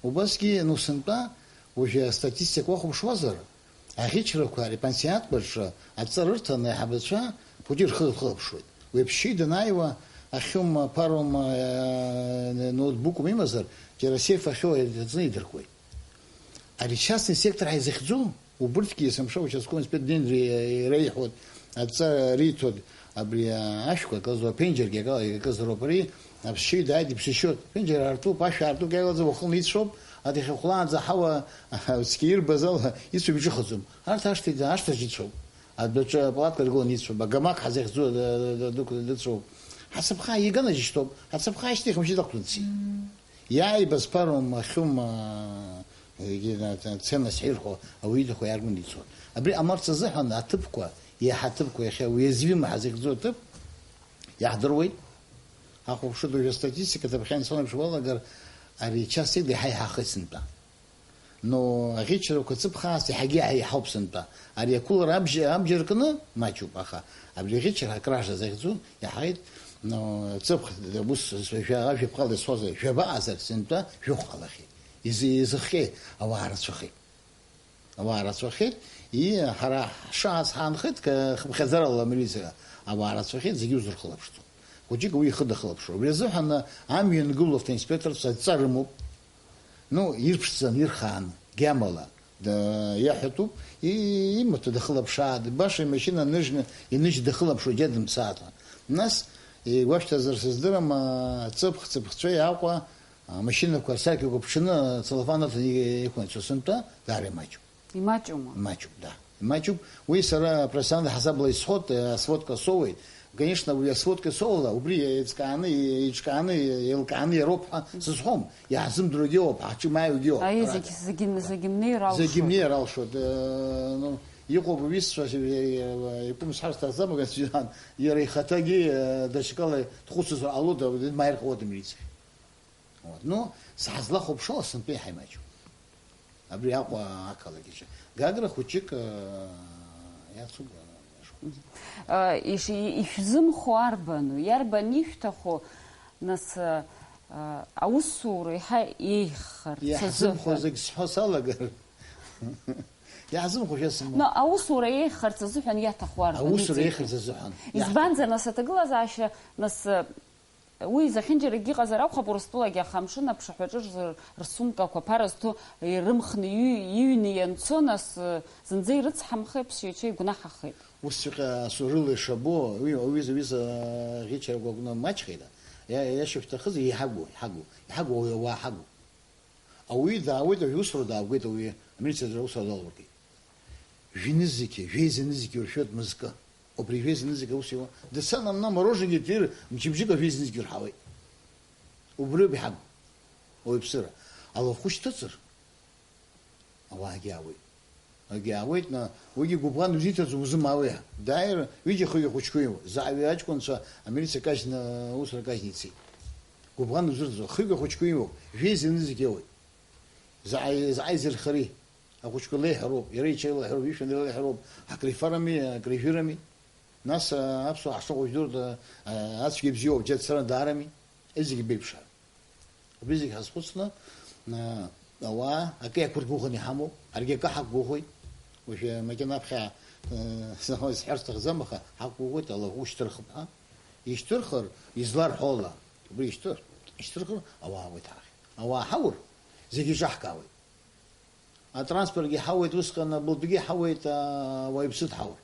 Убасгьы, ну, сынтәа, уажәы астатистика уахәаԥшуазар, аӷьычрақәа репансионатқәа рҿы адҵа рырҭаны аиҳабацәа хәыҷы рхы рхылаԥшуеит. Уи аԥсшьаҩы данааиуа, ахьума, ԥарума, э, ноутбукума имазар, џьара асеиф ахьоу иаҵаны идыркуеит. Ари частный сектор ҳәа изыхьӡу, убырҭгьы есымша участковый инспектор днеины иреиҳәоит, адҵа риҭоит, абри ашәқәа акы зуа ԥенџьыргьы акы, акы зароуп ари, аԥсшьаҩ дааит, иԥсышьоит. Ԥенџьыр аартуп, ашә аартуп, иагалаӡа уахынла ицәоуп, аҭахьа хәлаанӡа аҳауа цқьа ирбаз ала ицәоуп, иҿыхаӡом. Арҭ ашҭа, ашҭаҿ ицәоуп. Адәаҿы апалатка ргыланы ицәоуп, агамақ ҳазыхьӡу д-, д-, д-, дыцәоуп. Ҳацаԥха иганажьышьҭоуп, ҳацаԥха ашьҭахь мшьыда ақәнаҵеит. Иааибаз ԥарума, хьума, егьи, ценность ҳирхәо, ауаҩы иҭаху иаргәындицуан. Абри ҟамларц азыҳәан аҭыԥқәа, иаҳа аҭыԥқәа иахьа уязвимы ҳазыхьӡу аҭыԥ иаҳдыруеит. Ҳахәаԥшып уажәы астатистика, даԥхьа инцәа уалагар, ари час ик иаҳа иҳахеит сынтәа. Но аӷьычрақәа ҵыԥх аасҭа иаҳагьы иаҳа иҳауп сынтәа. Ари ақәылара абџьар, абџьар кны маҷуп, аха абри аӷьычра акража захьӡу иаҳаит, но ҵыԥх, ус, жәа-, жәаԥҟала исҳәозар, жәаба азар сынтәа жәохә ҟалахьеит. Изы-, изыхҟьеи? Ауаа рацәахеит. Ауаа рацәахеит, и, ҳара ҳшааз ҳаанхеит, ка-, хыԥхьаӡарала амилициа ауаа рацәахеит, зегьы узырхылаԥшӡом. Хәыҷык уи ихы дахылаԥшуа. Убри азыҳәан амҩа иангылоу автоинспекторцәа адҵа рымоуп. Ну, ирԥшӡаны, ирхааны, гьамала, да-, иаҳәатәуп, и-, имаҭәа дахылаԥшааит, баша имашьына ныжьны, иныжь дахылаԥшуа џьа дымцааит. Нас, игәашәҭазар сыздырам, а, ҵыԥх, ҵыԥхцәеи Аҟәа, амашьынақәа, асаркьақәа ԥҽны, целлофан аҭаны и-, иқәнаҵо сынтәа, даара имаҷуп. Имаҷума? Имаҷуп, да. Имаҷуп. Уи сара профессиональный ҳасабла исхот, э, асводка соуеит. Конечно, уи асводка соула, убри еиҵкааны, еиҿкааны, еилкааны иароуп ҳәа сызҳәом. Иаҳзымдыруагьы ыҟоуп, ҳаҿы имааиуагьы ыҟоуп. Аиеи, зегь, зегь, зегь мнеир алшоит. Зегь мнеир алшоит. Э, ну, иҟоуп уҩызцәа, э, э, икәымсҳар сҭахӡам, агас-, иара ихаҭагьы, э, даҽакала дхәыцызар ҟалоит, дмааир ҟалоит амилициахь. Вот. Ну, саҳзлахәаԥшуа, сынтәа иаҳа имаҷуп. Абри Аҟәа ақалақь аҿы. Гагра хәыҷык, э, иацуп, э, ашкол. Э, иш-, и-, ишәзымхо арбану? Иарбан ишәҭаху, нас, э, э, аусура иаҳа еиӷьхарц азыҳәан? Иаҳзымхо зегь сҳәо салагар, Иаҳзымхошәа сымоуп. Но аусура еиӷьхарц азыҳәан иаҭаху арбану? Аусура еиӷьхарц азыҳәан. Избанзар, нас, аҭагылазаашьа, нас, уи зехьынџьарагьы иҟазар акәхап, Урыстәылагьы, аха амшын аԥшаҳәаҿы рзы-, рсумкақәа ԥара зҭо ирымхны иҩ-, иҩны ианцо, нас, зынӡа ирыцҳамхеи, аԥсшьаҩцәа игәнаҳахеит. Усҵәҟьа асурыла ишабо, уи, уи, уи, уи, ӷьычарақәа акәны маҷхеит. Иа-, иашьа шәҭахыз, иҳагу, иҳагу, иҳагу, ауаҩы ауаа ҳагу. Ауаҩы даауеит, ауаҩы усура даауеит, ауаҩы амилициаҿы аусура далалыркит. Жәи-нызқьи, жәеиза-нызқьи уршәоит мызкы. Убри жәеиза-нызқьи аус иуа. Дцан амна мороженое дтыр, мчыбжьык ажәеиза-нызқьи урҳауеит. Убриоуп иҳагу. Ауаҩԥсыра. Алахәы шьҭыҵыр, ауаагьы аауеит. Агьаауеит, на, уигьы гәыбӷан узиҭаӡом, узымаауеи ҳәа. Дааир, ҩыџьа-хҩы ахәыҷқәа имоуп. Заҟаҩы аҷкәынцәа амилициа кажьны, аусура кажьны ицеит. Гәыбӷан узырӡуа, хҩык ахәыҷқәа имоуп. Жәеиза-нызқь иоуеит. Заҟа, заҟа изырхари? Ахәыҷқәа леиҳәароуп, иара ичаи леиҳәароуп, ишәан иара леиҳәароуп. Акрифарами, акрижәырами? Нас, а, аԥсуаа ҳшыҟоу жәдыруеит, а, ацәгьа бзиоуп, џьа дцаран даарами? Зегьы беиԥшароуп. Убри зегь ҳазхәыцны, а, ауаа акы иақәыргәыӷын иҳамоуп, ҳаргьы акы ҳақәгәыӷуеит. Уажәы макьана аԥхьа, а, сҳәар сҭахӡам, аха ҳақәгәыӷуеит, алахәы шьҭырхып ҳәа. Ишьҭырхыр, изларҳәо ала, убри ишьҭыр-, ишьҭырхыр, ауаа ауеит ҳахь. Ауаа ҳаур, зегьы иҿаҳкаауеит. Атранспортгьы ҳауеит, усҟан абылтәгьы ҳауеит, а, ауаҩԥсы дҳаур.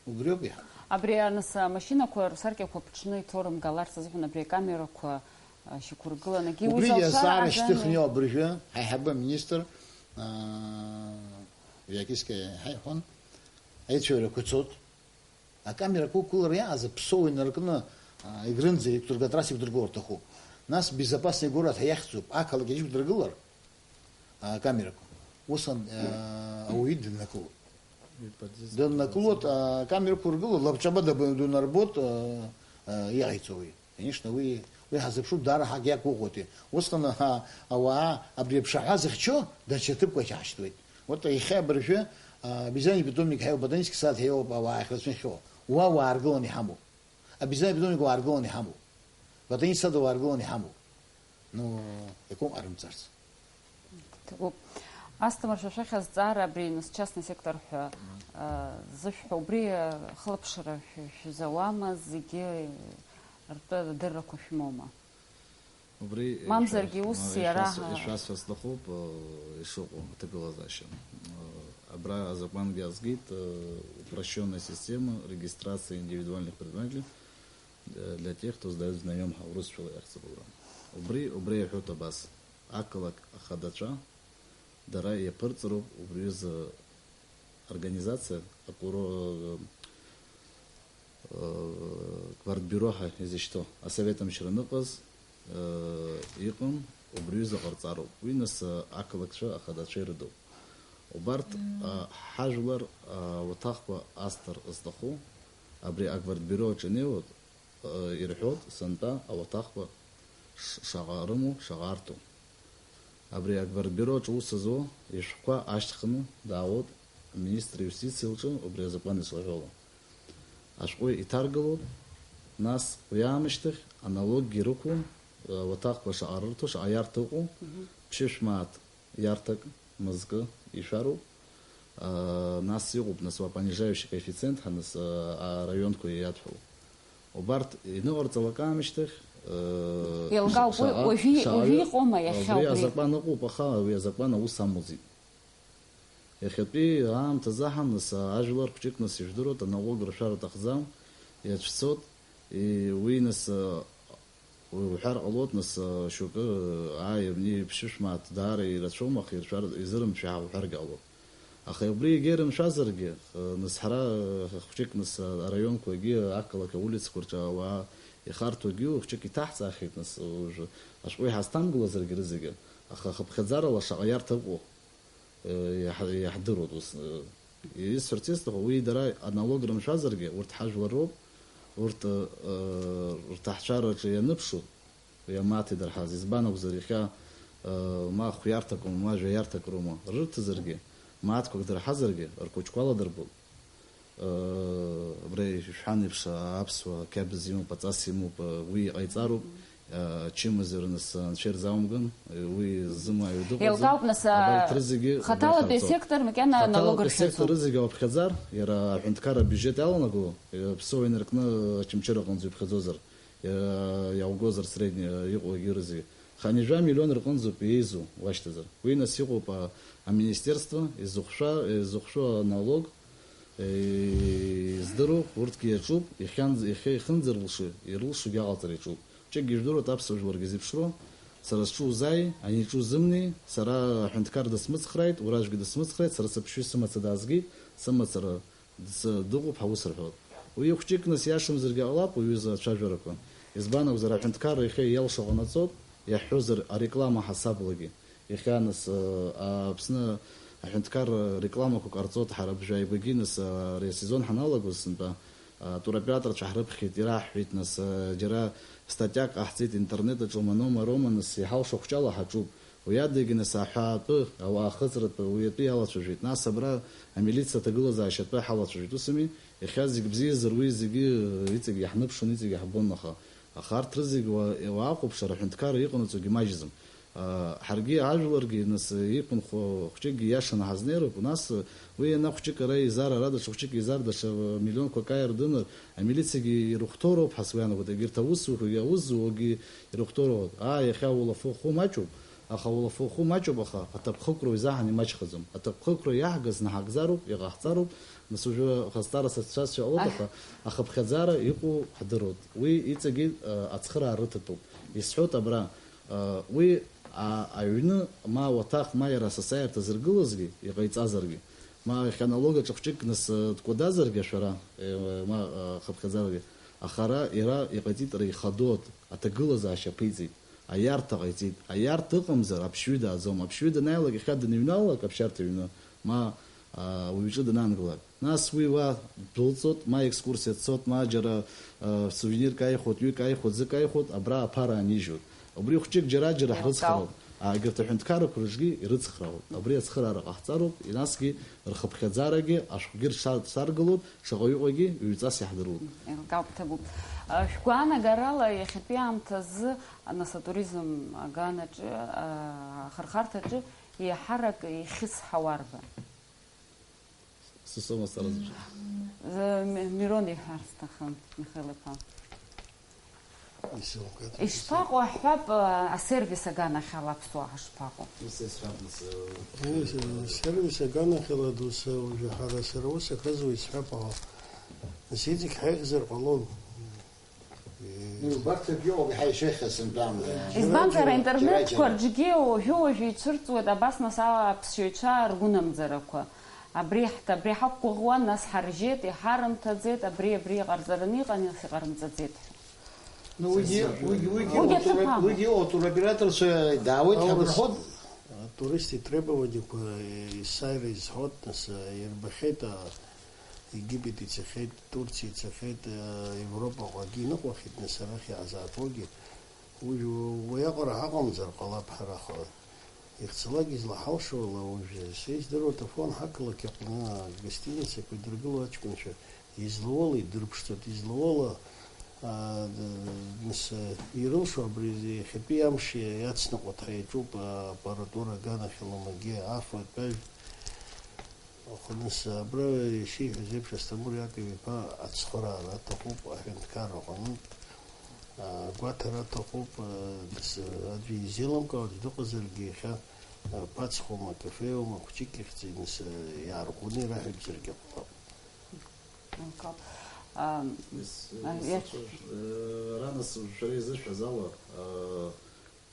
Убриоуп иҳамоу. Абри аныс амашьынақәа рсаркьақәа ԥҽны иҭоурымгаларц азыҳәан абри акамерақәа, а, шьақәыргыланагьы уи убригьы залшар азҵаара азами? Шьҭыхны иоуп абыржәы, ҳаиҳабы аминистр, а, Виакиска иҳаиҳәон, аицәажәарақәа цоит. Акамерақәа уқәгылара иааз аԥсоу инаркны, а, Егрынӡа иқәдырго, атрасса иқәдырго рҭахуп. Нас безопасный город ҳәа иахьӡуп, ақалақь иқәдыргылар, а, акамерақәа. Усҟан, а, ауаҩы дыннакылоит. Дыннакылоит, а, акамерақәа ургыло, лабҿаба даб-, дунарбоит, а, а, иҟаиҵо уи. Конечно, уи, уи ҳазыԥшуп, даара ҳагьы иақәгәыӷуеит. Усҟан, аҳа, ауаа абри аԥшаҳәа зыхьчо даҽа ҭыԥқәа иаҳшьҭуеит. Вот иахьа абыржәы, а, обезьяны питомник ҳәа иоуп, ботанический сад ҳәа иоуп, ауаа иахьрацәахьоу. Уа уааргыланы иҳамоуп. Обезьяны питомник уааргыланы иҳамоуп. Ботанический сад уааргыланы иҳамоуп. Ну, иакәым ҟарымҵарц. Ҭабуп. Асҭамыр, шәа шәахь азҵаара абри, нас, частный сектор ҳәа, а, зышәҳәо, убри, а, хылаԥшра шә-, шәзауама, зегьы ртәы адыррақәа шәымоума? Убри мамзаргьы ишәа-, ус а, иара ишәасҳәа-, ҳа- ишәасҳәара сҭахуп, а, ишыҟоу аҭагылазаашьа. А, абра азакәангьы аазгеит, а, упрощённая система регистрации индивидуальных предпринимателей, э, для тех, кто сдаёт в наём, ҳәа урысшәала иахьӡуп абра. Убри, убри иҳәоит абас, ақалақь ахадацәа дара иаԥырҵроуп убри азы организациа, акуро-, э, Гвардбиуро ҳәа изышьҭоу асовет амчра аныҟаз, э, иҟан, убри аҩыза ҟарҵароуп. Уи нас, э, ақалақьцәа ахадацәа ирыдуп. Убарҭ, э, ҳажәлар, э, ауаҭахқәа асҭар зҭаху, абри агвардбиуро аҿы инеиуа, э, ирҳәоит, сынтәа ауаҭахқәа ш-, шаҟа рымоу, шаҟа арҭо. Абри агвардбиуро аҿы аус зуа ишәҟәқәа ашьҭыхны даауеит аминистр иустициа лҿы убри азакәан ицәаҳәала. Ашәҟәы иҭаргалоит, нас уи аамышьҭахь аналоггьы рықәу, ауаҭахқәа шаҟа рырҭо, шаҟа иарҭа ыҟоу, мгм, ԥшьышә мааҭ иарҭак, мызкы ишәароуп. Нас иҟоуп, нас, уа понижающий коэффициент ҳәа, нас, араионқәа иадҳәалоуп. Убарҭ иныҟарҵалак аамышьҭахь, еилкаауп, уи шаҟа, уажәы, шаҟа уажәы иҟоума иахьа убри? Убри азакәан ыҟоуп, аха уи азакәан аус амуӡеит. Иахьатәи аамҭазы ҳан, нас, ажәлар хәҷык, нас, ижәдыруеит, аналог ршәар аҭахӡам, иацәцоит, и-, уи, нас, уи уҳәар ҟалоит, нас, шьоукы, ааи, абни ԥшьышә мааҭ даара ирацәоума, аха иршәар, изырымшәа ҳәа уҳәаргьы ҟалоит. Аха убри егьа ирымшәазаргьы, нас, ҳара, хәҷык, нас, араионқәагьы, ақалақь аулицқәа рҿы ауаа ихарҭәогьы хәҷык иҭаҳҵаахьеит, нас, уажәы ашәҟәы иҳазҭамгылазаргьы рызегьы, аха хыԥхьаӡарала шаҟа иарҭа ыҟоу, иаҳ-, иаҳдыруеит ус. Исҳәарц исҭаху, уи дара аналог рымшәазаргьы, урҭ ҳажәлар роуп, урҭ, рҭаацәараҿы ианыԥшу, уи амааҭ идырҳаз, избан акәзар, иахьа, ма хә иарҭак роума, ма жәа иарҭак роума, рырҭазаргьы, мааҭқәак дырҳазаргьы, рхәыҷқәа аладырбоит. Абра ишәҳәан еиԥш, аԥсуа қьабз имоуп, аҵас имоуп, уи иҟаиҵароуп, Ачымазара нас анцәа ирзаумган, уи зымааҩ дыҟаӡам. Еилкаауп, нас, а, абарҭ рызегьы хаҭалатәи дырхарҵоит. Асектор макьана налог Хаҭалатәи рхьыӡуп. Асектор рызегьы ауаԥхьаӡар, иара аҳәынҭқарра абиуџьет иаланаго, ԥсыуа инаркны Очамчыра аҟынӡа иԥхьаӡозар, иа-, иаугозар средни, иҟоу егьырзы. Ханижәа миллион рҟынӡоуп еизу, уашьҭазар. Уи нас иҟоуп, а, аминистерство, изыхшәа-, изыхшәо аналог, е, издыруа, урҭгьы иаҿуп, иахьанӡ-, иахьа ихынӡарлшо, ирылшогьы аҟаҵара иаҿуп. Ҷык ижәдыруеит аԥсуа жәларгьы зеиԥшроу, сара сҿы узааи, ани иҿы узымнеи, сара аҳәынҭқар дысмыцхрааит, уражәгьы дысмыцхрааит, сара саԥшьҩы сымацара даазгеит, сымацара Дс-, дыҟоуп ҳаус рҳәоит. Уи хәҷык нас иашамзаргьы ҟалап, уҩыза ацәажәарақәа. Избан акәзар, аҳәынҭқарра иахьа иалшо ҟанаҵоит, иаҳҳәозар, ареклама ҳасаблагьы. Иахьа нас, а, Аԥсны аҳәынҭқарра рекламақәа ҟарҵоит, ҳара абжьааигәагьы нас, а, ари асезон ҳаналагоз сынтәа, а, туроператорцәа ҳрыԥхьеит, ираҳҳәеит, нас, а, џьара статиак ҟаҳҵеит интернет аҿы, манома рома, нас иҳалшо хәҷала ҳаҿуп. Уи адагьы нас аҳәаатәы, ауаа ахыҵратәы, уи атәы иалацәажәеит. Нас абра амилициа аҭагылазаашьа атәы ҳалацәажәеит. Усами, иахьа зегь бзиазар, уи зегьы, э, иҵегь иаҳныԥшуан, иҵегь иаҳбон, аха, аха арҭ рызегь уа-, уаахәаԥшыр, аҳәынҭқарра иҟанаҵогьы маҷӡам. А, ҳаргьы ажәларгьы нас иқәынхо хәҷыкгьы иашаны ҳазнеироуп, нас, э, уи ианахәҷык ара изар, ара даҽа хәҷык изар, даҽа, э, миллионқәак ааир дынар, амилициагьы ирыхәҭоуроуп ҳәа сгәы иаанагоит, егьырҭ аусзуҩқәагьы, аусзуҩцәагьы ирыхәҭоуроуп. Аа, иахьа улаф ухәы маҷуп, аха улаф ухәы маҷуп, аха аҭакԥхықәра уизаҳан имаҷхаӡом. Аҭакԥхықәра иаҳгаз наҳагӡароуп, иҟаҳҵароуп, нас уажәы ҟазҵара сацәцазшәа ҟалоит, аха ахыԥхьаӡара иҟоу ҳдыруеит. Уи иҵегьы, э, ацхыраа рыҭатәуп. Исҳәоит абра, э, уи, а, аҩны, ма ауаҭах, ма иара асасааирҭа зыргылазгьы, иҟаиҵазаргьы, ма иахьа налог аҿы хәҷык нас, э, дкәадазаргьы ашәара, э, ма, э, ахыԥхьаӡарагьы, аха ара иара иҟаиҵеит, иара ихадоит, аҭагылазаашьа аԥиҵеит, аиарҭа ҟаиҵеит. Аиарҭа ыҟамзар, аԥшьҩы дааӡом. Аԥшьҩы данааилак, иахьа даныҩналалак аԥшьарҭа иҩны, ма, а, уаҩ иҿы данаангылак. Нас уи уа дәылҵуеит, ма екскурсиа дцоит, ма џьара, а, сувенирк ааихәоит, ҩык ааихәоит, ӡык ааихәоит, абра аԥара анижьуеит. Убри хәҷык џьара-џьара Еилкаауп. Ҳрыцхраауп. А, егьырҭ аҳәынҭқаррақәа рыҿгьы ирыцхраауеит. Абри ацхыраара ҟаҳҵароуп, насгьы рхыԥхьаӡарагьы ашәҟәгьы рҽа-, рҽаргылоит, шаҟаҩы ыҟоугьы ҩҵас иаҳдыруеит. Еилкаауп, ҭабуп. А, шәгәаанагарала иахьатәи аамҭазы, нас, атуризм аганаҿы, а, ахырхарҭаҿы еиҳарак ихьысҳауа арбан? Сысоума сара зыбжьы? Э, Ми-, Мирон иҳәар сҭахын, Михаил иԥа. Исылкаат. Ишԥаҟоу, ҳҳәап, э, асервис аганахьала аԥсуаа ҳашԥаҟоу? Ус исҳәап, нас, э, Э, сервис аганахьала дус, э, уажәы ҳара сара ус ахьызуа исҳәап, ала. Нас иҵегь ҳаиӷьзар ҟалон. Э, Убарҭ рыбжьоуп иаҳа ишеихьаз сынтәа. Избанзар, џьара-џьара, аинтернетқәа џьара-џьара. Рҿгьы уажәы-уажәы ицәырҵуеит абас, нас, а-, аԥсшьаҩцәа ргәынамӡарақәа. Абри ҳҭ-, абри ҳақәгәыӷуан, нас ҳаржьеит, иҳарымҭаӡеит, абри, абри иҟарҵараны иҟан, нас иҟарымҵаӡеит ҳәа. Ну, уигьы, уигьы, уигьы, Уигьы уигьы, аҭыԥ амоуп. Уигьы, о, туроператорцәа дааиуеит, Аурыс, ҳабырхәып. А, туристи требованиақәа, э, есааира изҳәоит, нас, э, ирбахьеит, а, Египет ицахьеит, Турциа ицахьеит, э, Европаҟагьы иныҟәахьеит, нас, арахь иаазаатәогьы. Уи, уиаҟара ҳаҟамзар ҟалап ҳара, аха ихцалак излаҳалшо ала уажәы. Са издыруа, Ҭафон ҳақалақь аҟны агостиницақәа идыргыло аҷкәынцәа излауала идырԥшӡоит, излауала, а, д-, нас, ирылшо абри иахьатәи амш иацныҟәо ҭра иаҿуп, а, аппаратура аганахьала, магьы, афатә, ажә. Аха нас абра ишиҳәаз еиԥш, Асҭамыр Иаков-иԥа ацхыраара аҭахуп, аҳәынҭқарра аҟнытә, а, агәаҭара аҭахуп, а, нас аӡәы изеилымкаауа аӡә дыҟазаргьы иахьа, а, ԥацхоума, кафеиума, хәҷык ихьӡ, нас, а, иаарӷәӷәаны ираҳәатәзаргьы ҟалап. Акы, а, Ес-, а, ес-, иач- э, ара нас шәара изышәҳәаз ала, а,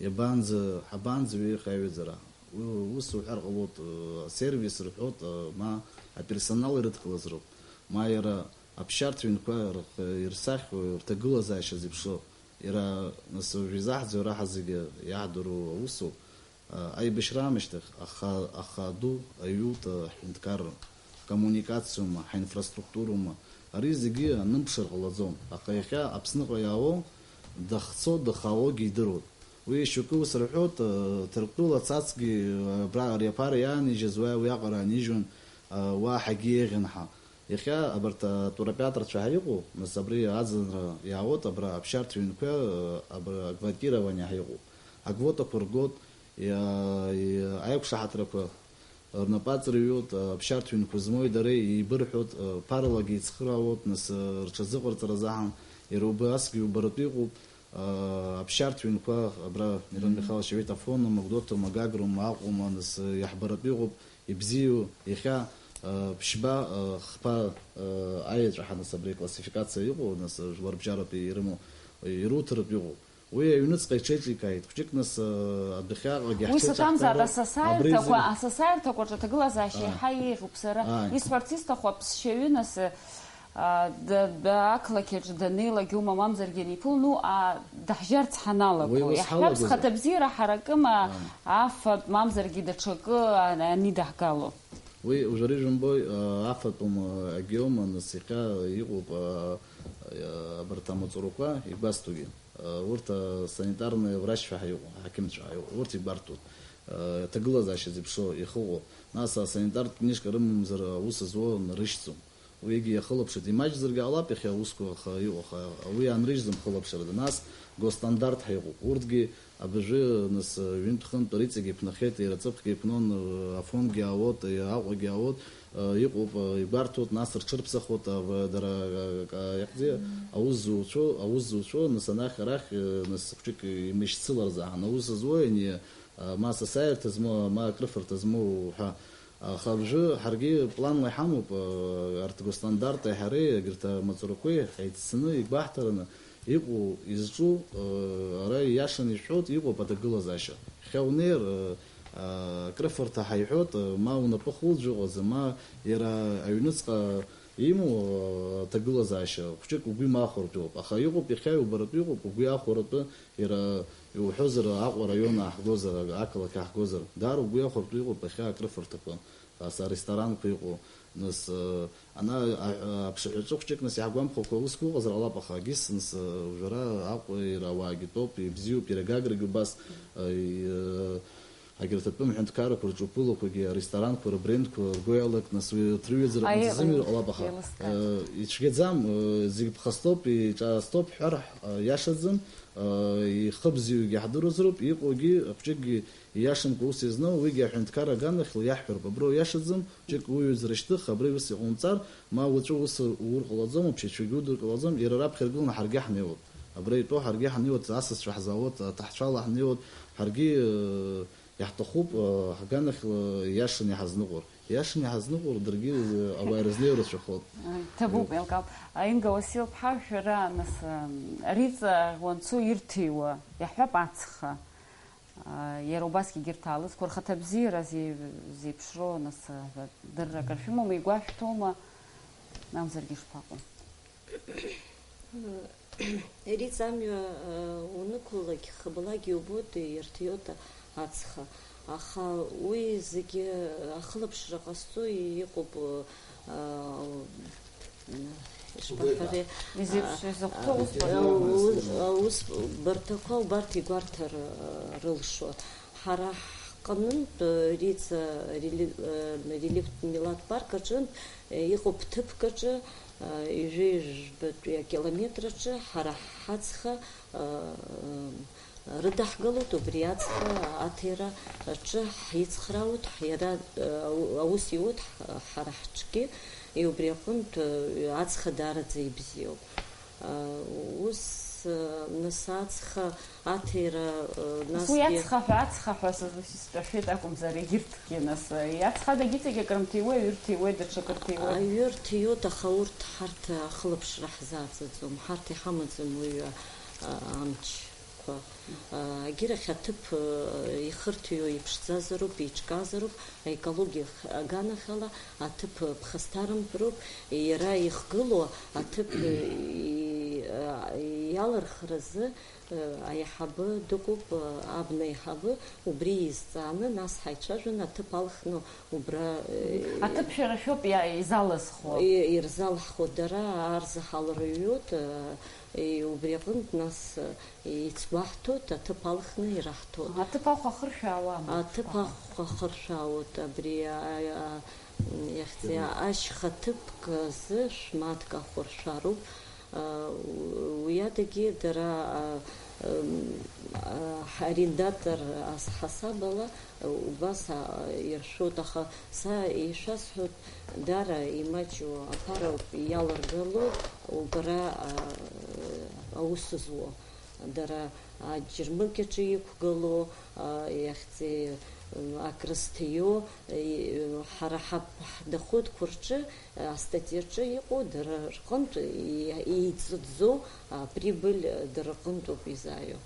Иабанӡа, ҳабанӡа ҩеиха аҩаӡара? Уи ус уҳәар ҟалоит, э, асервис рҳәоит, э, ма аперсонал ирыдкылаз роуп, ма иара аԥсшьарҭа ҩнқәа рх-, ирсахьоу, рҭагылазаашьа зеиԥшроу. Иара, нас, уажә изаҳӡо, ара ҳазегьы иаҳдыруа аусоуп. Э, аибашьра аамышьҭахь аха-, ахаду аҩута ҳҳәынҭқарра, ҳкоммуникациума, ҳаинфраструктурума, ари зегьы анымԥшыр ҟалаӡом. Аха иахьа Аԥсныҟа иаауоу дахьцо, дахаауагьы идыруеит. Уи шьоукы ус рҳәоит, э, Ҭырқәтәыла цацгьы, э, абра ари аԥара иаанижьыз уа уиаҟара анижьуан, э, уа ҳагьы еиӷьын ҳәа. Иахьа абарҭ атуроператорцәа ҳәа иҟоу, нас абри аӡынра иаауеит, абра аԥсшьарҭа ҩнқәа, абра аквотирование ҳәа иҟоуп. Аквотақәа ргоит, иа-, иа-, аиқәшаҳаҭрақәа рнапы аҵырҩуеит, аԥсшьарҭа ҩнқәа змоуи дареи еибырҳәоит, ԥаралагьы еицхыраауеит, нас, рҽазыҟарҵаразы аҳан, иара убасгьы убаратәы иҟоуп, аԥсшьарҭа ҩнқәа абра, Мирон Михайлович иҳәеит, Афонома, Гәдоуҭома, Гагрома, Аҟәома, нас, иаҳбаратәы иҟоуп, ибзиоу, иахьа, ԥшьба, хԥа, аеҵәа ҳанас абри аклассификациа иҟоу, нас, жәларбжьаратәи ирымоу, ируҭаратәы иҟоуп. Уи аҩныҵҟа иҽеиҿикааит, хәҷык нас, адәахьаҟагьы Уи ҳҽеиҿаҳкаароуп. Саҭамзааит, асасааирҭақәа, Абри зегь- асасааирҭақәа рҿы аҭагылазаашьа Ааи. Еиҳа еиӷьуп сара. Ааи. Исҳәарц исҭаху аԥсшьаҩы нас, а, да-, да-, ақалақь аҿы даннеилак иума мамзаргьы аниԥылну, а, даҳжьарц ҳаналаго. Уи ус Иаҳҳәап, ҳалагозар. Зхаҭабзиара ҳаракыма, Ааи. Афатә мамзаргьы даҽакы, а, анидаҳгало. Уи уажәы ижәымбои, а, афатәым, а, агьоума, нас иахьа иҟоуп, а, а, абарҭ амаҵурақәа игәасҭогьы. Урҭ асанитарный врачцәа ҳәа иҟоу, аҳақьымцәа ҳәа иҟоу, урҭ игәарҭоит, аҭагылазаашьа зеиԥшроу, ихыҟоу. Нас асанитартә книжка рымамзар аус зуа нарышьҭӡом. Уигьы иахылаԥшит, имаҷзаргьы ҟалап иахьа аусқәа, аха иҟоу, аха уи анрыжьӡом хылаԥшрада. Нас госстандарт ҳәа иҟоуп. Урҭгьы абыржәы, нас, ҩынтә-хынтә риҵегьы иԥнахьеит, иара ҵыԥхгьы иԥнон, Афонгьы аауеит, Аҟәагьы аауеит, Иҟоуп, игәарҭоит, нас рҽырԥсахуеит, дара, иахьӡи, аус зуцәоу, аус зуцәоу, нас анахь арахь, нас хәҷык имышьцылар заҳан, аус зуоу ани, ма асасааирҭа змоу, ма акрыфарҭа змоу ҳәа. Аха абжәы ҳаргьы планла иҳамоуп, арҭ госстандарти ҳареи, егьырҭ амаҵурақәеи ҳаиццаны, игәаҳҭараны, иҟоу, изҿу, ара ииашаны ишәҳәоит, иҟоуп аҭагылазаашьа. Иахьа унеир, акрыфарҭа ҳаиҳәоит, ма унапы хулӡәы ыҟаӡам, ма иара аҩныҵҟа имоу аҭагылазаашьа хәҷык угәы имахәартә иҟоуп. Аха иҟоуп, иахьа иубаратәы иҟоуп, угәы иахәаратәы, иара иуҳәозар, Аҟәа араион ааҳгозар, ақалақь ааҳгозар, даара угәы иахәартәы иҟоуп иахьа акрыфарҭақәа. Ас аресторанқәа иҟоу, нас, ана, а, аԥшаҳәаҿы хәҷык, нас, иаҳгәамԥхакәа аусқәа ыҟазар ҟалап, аха агьыс, нас, а, уажәара Аҟәа иара ауаагьы тәоуп, ибзиоуп, иара Гаграгьы убас, а, и, а, агьырҭ атәым ҳәынҭқаррақәа рҿы уԥылақәагьы, аресторанқәа рыбрендқәа ргәы иалак, нас, уи рҭырҩаӡара Аи, ҟаҵазымҩыр ҟалап, аха, еилыскааит. А, ицәгьаӡам, а, зегь ԥхасҭоуп, иҿаасҭоуп ҳәар, а, иашаӡам, а, ихыбзиоугьы ҳдыруазароуп, иҟоугьы, хәҷыкгьы Ииашамкәа ус иазну, уигьы аҳәынҭқарра аганахьала иаҳҳәароуп, абра уиашаӡам, џьык уҩызара шьҭых, абра ус иҟоумҵар, ма уаҵәы ус уур ҟалаӡом, уԥшьацәагьы удыр ҟалаӡом, иара раԥхьа иргыланы ҳаргьы ҳнеиуеит. Абра итәоу ҳаргьы ҳнеиуеит, асасцәа ҳзаауеит, аҭаҳцәала ҳнеиуеит, ҳаргьы, э, иаҳҭахуп, э, ҳганахьала ииашаны иҳазныҟәар. Ииашаны иҳазныҟәар, даргьы, э, ауаа ирызнеиуа рацәахоит. Ҭабуп, еилкаауп. Инга Уасил-ԥҳа, шәара, нас, э, Риҵа уанцо ирҭиуа, иаҳҳәап, ацха. Иара убасгьы егьырҭ аалызқәа рхаҭабзиара зеи-, зеиԥшроу, нас, ҳәа дыррак ршәымоума, игәашәҭома, мамзаргьы ишԥаҟоу? Риҵа амҩа, унықәлалак, хыбалак иубоит, ирҭиоит ацха. Аха уи зегьы ахылаԥшра ҟазҵо иҟоуп, аа, ишԥаҳәари, изеиԥш-, изакәтәы а, аус а, барҭақәа? Аус, аус барҭақәа убарҭ игәарҭар, а, рылшо. Ҳара ҳҟнынтә, а, Риҵа рели-, а, реликтә милаҭ парк аҿынтә, а, иҟоуп ҭыԥк аҿы, а, ҩажәи жәбатәи акилометр аҿы ҳара ҳацха, а, а, Рыдаҳгалоит убри аҵәҟьа аҭира аҿы ҳицхраауеит, ҳиара, ау-, аус иуеит ҳ-, ҳара ҳҿгьы, убри аҟынтә, ацха даараӡа ибзиоуп. Ус, нас ацха аҭира, Нас уи насгьы ацха ҳәа, ацха ҳәа сыз-, сҿашәеит акәымзар, егьырҭгьы, нас, ацха адагьы иҵегь акрымҭиуеи, аҩы рҭиуеи, даҽакы рҭиуеи? Аҩы рҭиуеит, аха урҭ ҳарҭ ахылаԥшра ҳзааӡаӡом, ҳарҭ иҳамаӡам уи, а, амч. Егьирахь аҭыԥ ихырҭиуа иԥшӡазароуп, еиҿказароуп, аекологиа аганахьала аҭыԥ ԥхасҭарымтәроуп, иара ихгылоу аҭыԥ и-, и-, Иалырхразы, э, аиҳабы дыҟоуп, э, абна аиҳабы, убри изҵааны, нас ҳаицәажәаны аҭыԥ алхны убра, э, Аҭыԥ шәара шәоуп иа-, изалызхуа. И-, ирзалҳхуа дара ар заҳалырҩуеит, э, и-, убри аҟынтә нас, э, ицгәаҳҭоит, аҭыԥ алхны ираҳҭоит. Аҭыԥ ахә ахыршәаауама? Аҭыԥ ахә ахыршәаауеит, абри, а, а, м, иахьӡи-, ашьха ҭыԥк азы шә-мааҭк ахәаршәароуп. Уи адагьы дара, а, м, а, ҳарендатор аз-, ҳасабала, а, убас, а, иршәоит, аха са ишәасҳәоит, даара имаҷу аԥара ауп иаларгало убра, а, аус зуо. Дара аџьармыкьаҿы иқәгылоу, а, иахьӡи-, акрызҭиуа, и-, ҳара ҳаб-, ҳдоходқәа рҿы, астатиаҿы иҟоу дара рҟынтә и-, еиҵыҵӡоу априбыль дара рҟынтәоуп изааио.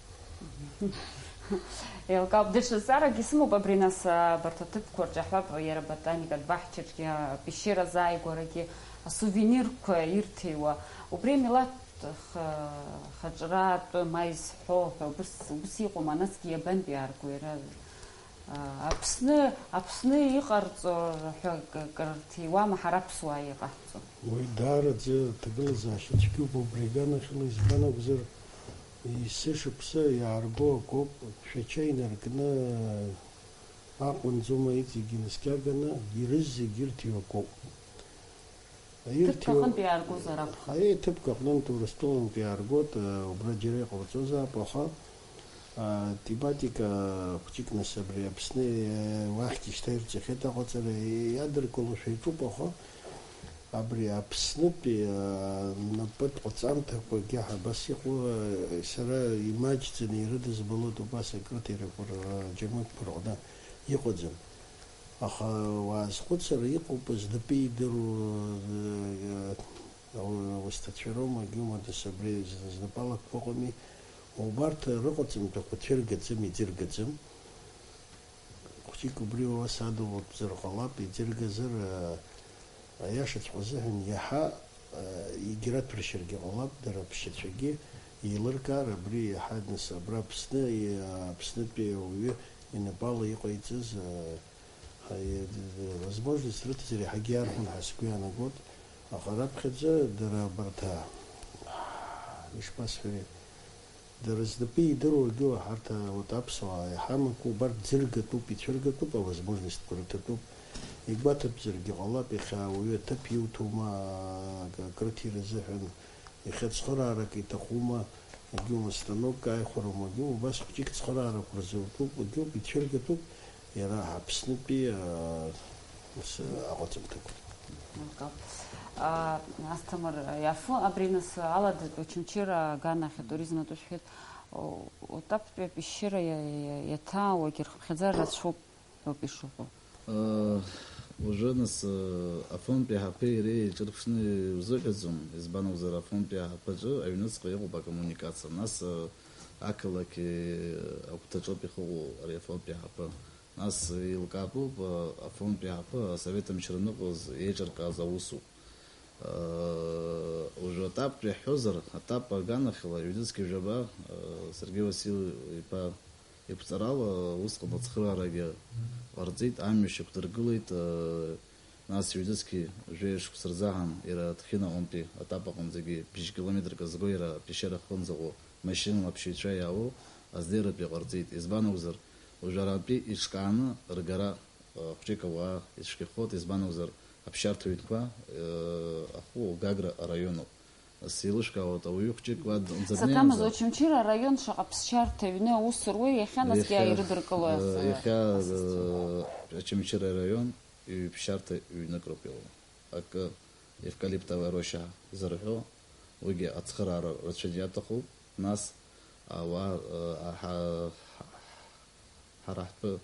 Еилкаауп, даҽа зҵаарак исымоуп абри, нас, абарҭ аҭыԥқәа рҿы иаҳҳәап, иара ботаникатә баҳчаҿгьы апещера азааигәарагьы асувенирқәа ирҭиуа, убри амилаҭ х-, хаҿратәы ма изҳәо ҳәа убыс, убыс иҟоума, насгьы иабантәи иаарго иара? Аԥсны, Аԥсны иҟарҵо ҳәа к-, кыр ҭиуама, ҳара аԥсуаа иҟаҳҵо? Уи даараӡа аҭагылазаашьа цәгьоуп убри аганахьала, избан акәзар, есышықәса иаарго акоуп, Шәача инаркны аҟәынӡома иҵегь инаскьаганы, ирызегь ирҭиуа акоуп. Ҭыԥк аҟынтә иааргозар акәхап. Аиеи, ҭыԥк аҟнынтә Урыстәылантә иааргоит, а, убра џьара иҟарҵозаап, аха, а, тематика хәҷык нас абри Аԥсны, а, уахьгьы шьҭа ирҵахьеит аҟаҵара, иадыркылошәа иҿуп, аха абри Аԥснытәи, а, напытә ҟаҵамҭақәагьы абас иҟоу, а, сара имаҷӡаны ирыдызбалоит убас акрыҭирақәа рџьармыкьқәа рҟны иҟаӡам. Аха уаазхәыцыр, иҟоуп знапы идыруа, э, э, ауасҭацәа роума, егьиума, нас абри з-, знапы алакқәа ыҟами, убарҭ рыҟаҵамҭақәа цәыргаӡам, иӡыргаӡам. Хәҷык убри уа садулатәзар ҟалап, иӡыргазар, э, аиашаҵәҟьа азыҳәан иаҳа, э, егьраҭәыршьыргьы ҟалап, дара аԥсшьацәагьы еилыркаар, абри иаҳа, нас, абра Аԥсны, и-, Аԥснытәи ауаҩы инапала иҟаиҵаз, э, Ҳаи, возможность рыҭазар иаҳагьы иарбан ҳәа сгәы иаанагоит, аха раԥхьаӡа дара абарҭ, а, ишԥасҳәари, дара знапы идыруагьы ҳарҭ, а, вот аԥсуаа иҳамақәоу убарҭ ӡыргатәуп, ицәыргатәуп, авозможностьқәа рыҭатәуп. Игәаҭатәзаргьы ҟалап, иахьа ауаҩы аҭыԥ иуҭома, а, акрыҭира азыҳәан, Иахьа цхыраарак иҭахума, егьиума, станокк ааихәароума, егьиума, убас хәҷык цхыраарақәа рзутәуп, егьиуп, ицәыргатәуп иара Аԥснытәи, аа, ус, аҟаҵамҭақәа. Еилкаауп. Аа, Асҭамыр, иафу, абри нас Аладатәи Очамчыра аганахь атуризм атәы шәҳәеит. О-, Отаптәи апещера иа-, иа-, иаҭаауагьы рхыԥхьаӡара рацәоуп. Ауп ишыҟоу. Э, уажәы, нас, э, Афонтәи аҳаԥеи иареи еиҿырԥшны иузыҳәаӡом, избан акәзар, Афонтәи аҳаԥаҿы аҩныҵҟа иҟоуп акоммуникациа, нас, э, ақалақь, э, агәҭаҿоуп иахьыҟоу ари Афонтәи аҳаԥы. Нас, э, еилкаатәуп, э, Афонтәи аҳаԥы Асовет амчра аныҟаз еиҿыркааз аусуп. Э, уажәы Атаптәи ҳҳәозар, Атап аганахьала аҩныҵҟа жәаба, э, Сергеи Васил-иԥа Иқәҵарала усҟан ацхыраарагьы ҟарҵеит, амҩа шьақәдыргылеит, нас ҩнызқьи жәаҩа шықәса рзаҳан иара Ҭхьын аҟынтәи атап аҟынӡагьы бжь километрк азго иара апещера аҟынӡаҟоу машьынала аԥсшьаҩцәа иаауоу азнеиратәы иҟарҵеит. Избан акәзар, уажәы арантәи иҿкааны ргара, хәҷык ауаа ицәгьахоит, избан акәзар, аԥсшьарҭа ҩнқәа, ахәы Гагра араионуп. Сеилышәкаауеит, ауаҩы хәҷык уа дыҟаӡам. Саҭамыз, Очамчыра араион шаҟа ԥсшьарҭа ҩны аус руеи иахьа насгьы ирыдыркылои, э, иахьа, э, Очамчыра араион ҩ-, ԥсшьарҭа ҩнык роуп иҟоу. Акы, евкалиптовая роща зырҳәо, уигьы ацхыраара рацәаны иаҭахуп. Нас, ауаа, э, аҳа-, Ҳара ҳтәы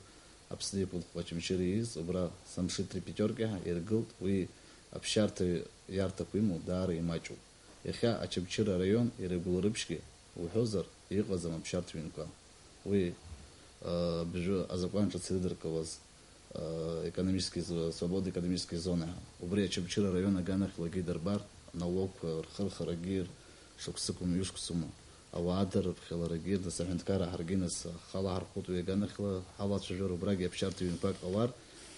Аԥсны иқәынхо Очамчыра ииз, убра Самшит три пятерки ҳәа иргылт, уи аԥсшьарҭа иарҭақәа имоу даара имаҷуп. Иахьа Очамчыра араион иара игәылрыԥшьгьы уҳәозар, иҟаӡам аԥсшьарҭа ҩнқәа. Уи, а, абыржәы азакәан ҿыц ирыдыркылаз, а, экономический зо-, свободный экономический зона ҳәа. Убри Очамчыра араион аганахьлагьы идырбар, налогқәа рхырхарагьы шықәсыкоума, ҩышықәсоума. ауаа дыррыԥхьаларагьы, нас аҳәынҭқарра ҳаргьы, нас ҳхала ҳархәыҭуеи аганахьла ҳалацәажәар, убрагьы аԥсшьарҭа ҩынқәак ҟалар,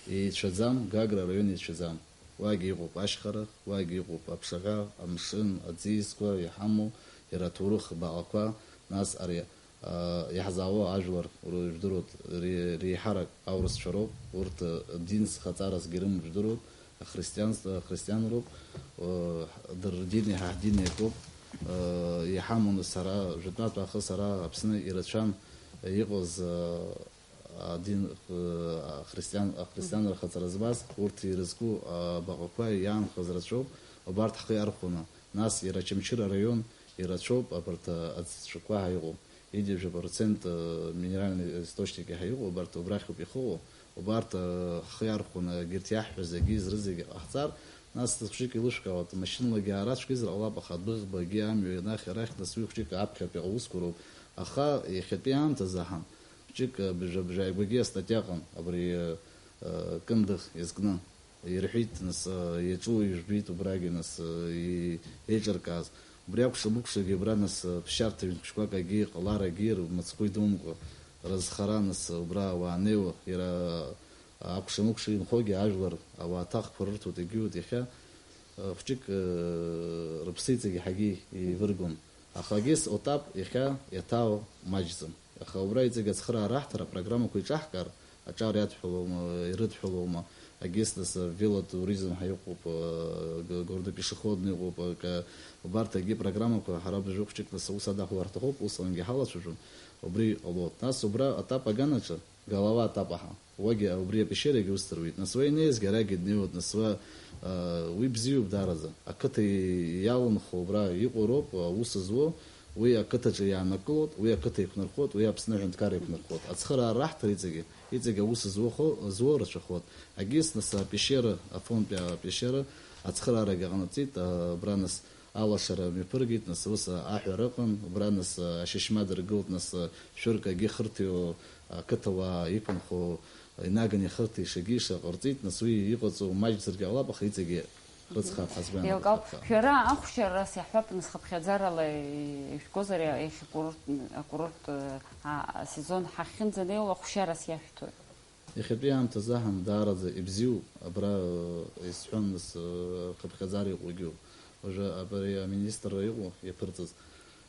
еицәаӡам, Гагра араион еицәаӡам. Уагьы иҟоуп ашьхара, уагьы иҟоуп аԥшаҳәа, амшын, аӡиасқәа иҳамоу, иара аҭоурых баҟақәа, нас ари, а, иаҳзаауа ажәлар, ура-, ижәдыруеит, ре-, реиҳарак аурысцәа роуп, урҭ, а, динс хаҵаразгьы рымоу жәдыруеит, ахристианство, ахристианроуп, а, дара рдин иаҳа ҳдин иакоуп, а, иҳамоу нас ара, жәытәнатә аахыс ара Аԥсны ирацәан иҟаз, а, адин, э, ахристиан, ахристианра хаҵара змаз, урҭ ирызку абаҟақәа иаанхаз рацәоуп, убарҭ ҳхы иархәаны. Нас иара Очамчыра араион ирацәоуп, абарҭ, э, аӡҵәақәа ҳәа иҟоу. Ҩажәа процент, э, минеральный источник ҳәа иҟоу, абарҭ убрахьоуп ихыҟоу, убарҭ, э, ҳхы иархәаны, егьырҭ иаҳҳәо зегьы, зрызегьы ҟаҳҵар, нас хәыҷык илышәкаауеит, машьыналагьы аарацәгьазар ҟалап, аха адәыӷбагьы амҩа анахь арахь, нас уи хәыҷык аԥхьатәи аусқәа роуп. Аха иахьатәи аамҭазы ҳан, Хәҷык, бжа-бжаҩбагьы астатиа ыҟан, абри, э, Кындыӷ иазкны. Ирҳәит, нас, э, иаҿу ижәбеит убрагьы, нас, э, и-, еиҿыркааз. Убри акәша-мыкәшагьы абра, нас, э, ԥсшьарҭа ҩынтә хәыҷқәак агьы, ҟаларагьы, рмыцхәы идумкәа, рызхара, нас, э, убра уаанеиуа, иара, э, акәша-мыкәша инхогьы ажәлар, ауаа аҭахқәа рырҭоит, егьиуеит иахьа, э, хәҷык, э, рыԥсы иҵегь иаҳагьы еивыргон. Аха егьыс отап иахьа иаҭаау маҷӡам. Аха убра иҵегь ацхыраара аҳҭар, апрограммақәа иҿаҳкаар, аҿар иадҳәалоума, ирыдҳәалоума, егьыс нас велотуризм ҳәа иҟоуп, г-, городопешеходный ыҟоуп, ак-, убарҭ егьи программақәа ҳара бжәы хәҷык нас аус адаҳулар ҳҭахуп, усҟангьы ҳалацәажәон, убри ҟалоит. Нас убра атап аганаҿы, Галава атап аҳа. Уагьы убри апещерагьы ус дыруит. Нас уа инеизгьы арагьы днеиуеит, нас уа, а, уи бзиоуп даараӡа. Ақыҭа и-, иаланхо убра иҟоу роуп, аус зуо, уи ақыҭаҿы иааннакылоит, уи ақыҭа иқәнархоит, уи Аԥсны аҳәынҭқарра иқәнархоит. Ацхыраара раҳҭар иҵегьы, иҵегьы аус зуахо, зуо рацәахоит. Егьыс нас апещера, Афонтәи апещера, ацхыраарагьы ҟанаҵеит, а, абра нас алашара мҩаԥыргеит, нас ус аҳәара ыҟан, убра нас ашьышьмаа дыргылт, нас шәырк агьы хырҭиуа ақыҭауаа иқәынхо инаганы ихырҭи шагьы ишаҟарҵеит, нас уи иҟаҵоу маҷӡаргьы ҟалап, аха иҵегьы рыцхраап ҳазгәаанагоит. Еилкаауп, ҳарҭаа. Шәара ахәшьарас иаҳҳәап, нас хыԥхьаӡарала ишәгозар, иахьа акурорт, акурорт, а, асезон ҳахьынӡанеиуа ахәшьарас иашәҭои? Иахьатәи аамҭазы аҳан даараӡа ибзиоуп, абра, э, исҳәон, нас, э, хыԥхьаӡара иҟоугьы. Уажәы абри аминистрра иҟоу иаԥырҵаз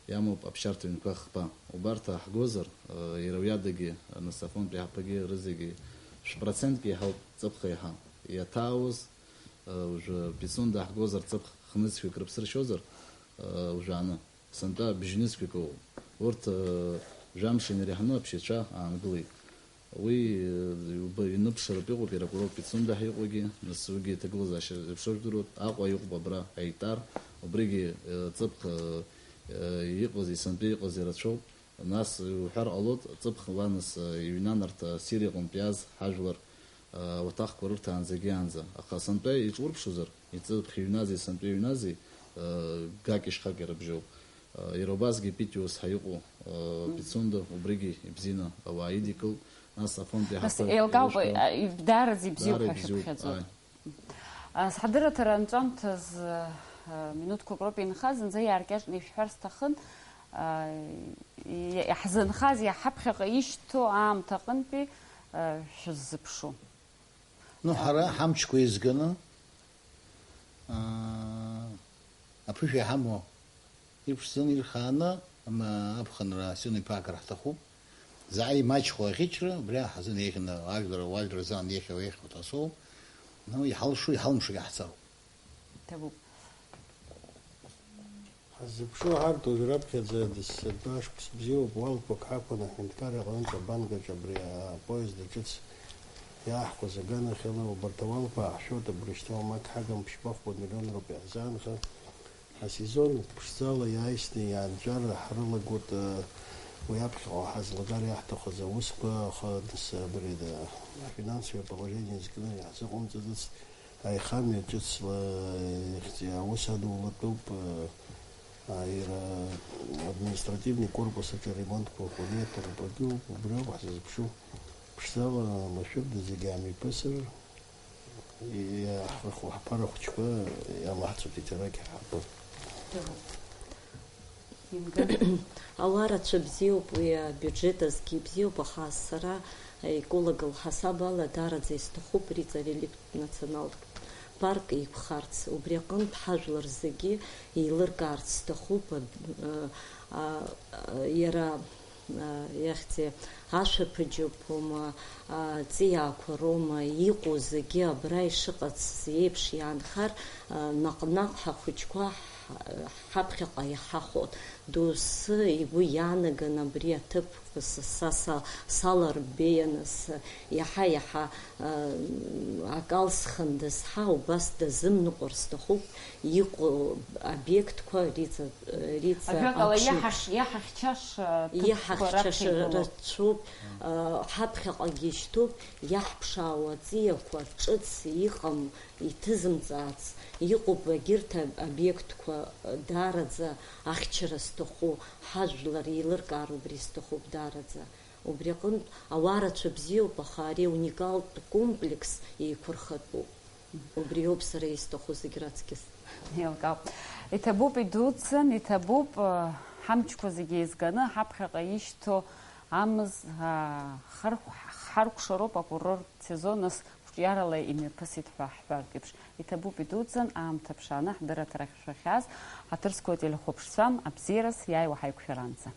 иамоуп аԥсшьарҭа ҩнқәа хԥа. Убарҭ ааҳгозар, э, иара уиадагьы, э, нас Афонтәи ҳаԥагьы рызегьы шә-процентк еиҳауп ҵыԥх еиҳа. Иаҭаауаз, э, уажәы Пицунда ааҳгозар ҵыԥх хнызқьҩык рыԥсы ршьозар, э, уажәааны. Сынтәа бжьнызқьҩык ыҟоуп. Урҭ, э, жәамш инареиҳаны аԥсшьацәа аангылеит. Уи, э, иуба-, иныԥшратә иҟоуп иара Курорт Пицунда ҳәа иҟоугьы, нас уигьы иҭагылазаашьа зеиԥшроу жәдыруеит. Аҟәа иҟоуп абра, Аитар, убригьы, э, ҵыԥх, э, э, иҟаз, есынтәи иҟаз ирацәоуп. Нас иуҳәар ҟалоит, ҵыԥх уа нас, э, иҩнан арҭ, э, Сириа аҟынтә иааз ҳажәлар, э, ауаҭахқәа рырҭаанӡагьы анӡа. Аха сынтәа иҿурԥшызар, иҵыԥх иҩнази сынтәа иҩнази, э, гак ишьхак ирыбжьоуп. Э, иара убасгьы Питиус ҳәа иҟоу, э, Мм. Пицунда, убригьы ибзианы ауаа идикылт, нас Афонтәи Нас ҳаԥа еилкаауп, еилышәкаауан. А, иб-, даараӡа ибзиоуп Даараӡа ҳәа ибзиоуп, шәыԥхьаӡоит. Ааи. А, сҳадырраҭара анҵәамҭазы, а, минуҭқәак роуп инхаз, зынӡа иааркьаҿны ишәҳәар сҭахын, а, и-, иаҳзынхаз, иаҳаԥхьаҟа ишьҭоу аамҭа аҟынтәи, а, шәыззыԥшу. Ну, ҳара ҳамчқәа еизганы, аа, аԥышәа иҳамоу иԥшӡаны ирхааны, м, аԥхынра сион иԥаагар ҳҭахуп. Заа имаҷхо аӷьычра, убри аҳазын еиӷьны ажәлар, уажәра зан иахьа еиӷьу ҭасоу, ну, иҳалшо, иҳалымшогьы ҳцароуп. Ҭабуп. Ҳаззыԥшу ҳарҭ уажә раԥхьаӡа дысзыртәо ашықәс бзиоуп, уалԥык ҳақәын аҳәынҭқарра аҟынтә абанкаҿ абри апоезд ҿыц иааҳхәаз аганахьала, убарҭ ауалԥаа ҳшәоит, абри шьҭа уамак ҳагым, ԥшьба-хәба миллион роуп иаҳзаанха. Асезон ԥшӡала иааисны иаанҵәар ҳрылагоит, уи аԥхьаҟа ҳазлагар иаҳҭахыз аусқәа, аха нас абри афинансовое положение зкны иаҳзыҟамҵаӡацт. Аихамҩа ҿыцла ихьӡ-, аус адулатәуп, а, иара административный корпус аҿы аремонтқәа ахәаны иаҭарҵогьы убриоуп ҳзызԥшу. Ԥшӡала машәырда зегьы аамҩаԥысыр, иаҳ-, ҳԥара хәыҷқәа иалаҳцоит иҭарагь ҳаԥы. Ауаа рацәа бзиоуп, уи абиуџьет азгьы бзиоуп, аха сара аеколог лҳасаб ала даараӡа исҭахуп Риҵа реликт националтә парк еиқәхарц. Убри аҟынтә ҳажәлар зегьы еилыркаарц сҭахуп, а, а, а, иара, а, иахьӡи, ашәаԥыџьаԥума, а, ҵиаақәа роума, иҟоу зегьы абра ишыҟац еиԥш иаанхар, а, наҟ-наҟ ҳахәыҷқәа ҳ-, ҳаԥхьаҟа иҳахәон. Доусы игәы иаанаган абри аҭыԥ са, са, са, саларбеианы с-, иаҳа-иаҳа, а, акал схандаз, ҳа, убас дазымныҟәар сҭахуп, иҟоу обиектқәа Риҵа, Риҵа Ажәакала, аҽны иаҳаш-, иаҳахьчаша ҭыԥқәа иаҳахьчаша раԥхьа игылоуп. Рацәоуп, а, ҳаԥхьаҟагьы ишьҭоуп, иаҳԥшаауа аҵиақәа ҿыц иҟам, иҭызымҵаац, иҟоуп егьырҭ обиектқәа, даараӡа ахьчара зҭаху, ҳажәлар еилыркаар убри сҭахуп даараӡа. Убри аҟынтә ауаа рацәа бзиоуп, аха ари уникалтә комплекс еиқәырхатәуп. Убриоуп сара исҭаху зегь раҵкьыс. Еилкаауп. Иҭабуп, идуӡӡан, иҭабуп, э, ҳамчқәа зегьы еизганы, ҳаԥхьаҟа ишьҭоу амз, а, хархә-, ҳаркәшароуп акурорттә сезон, ас қәҿиарала имҩаԥысит ҳәа ҳҳәартә еиԥш. Иҭабуп, идуӡӡан, аамҭа ԥшааны ҳдырраҭара ахьшәахьаз, ҳаҭыр зқәу ателехәаԥшцәа, абзиараз иааиуа ҳаиқәшәаранӡа.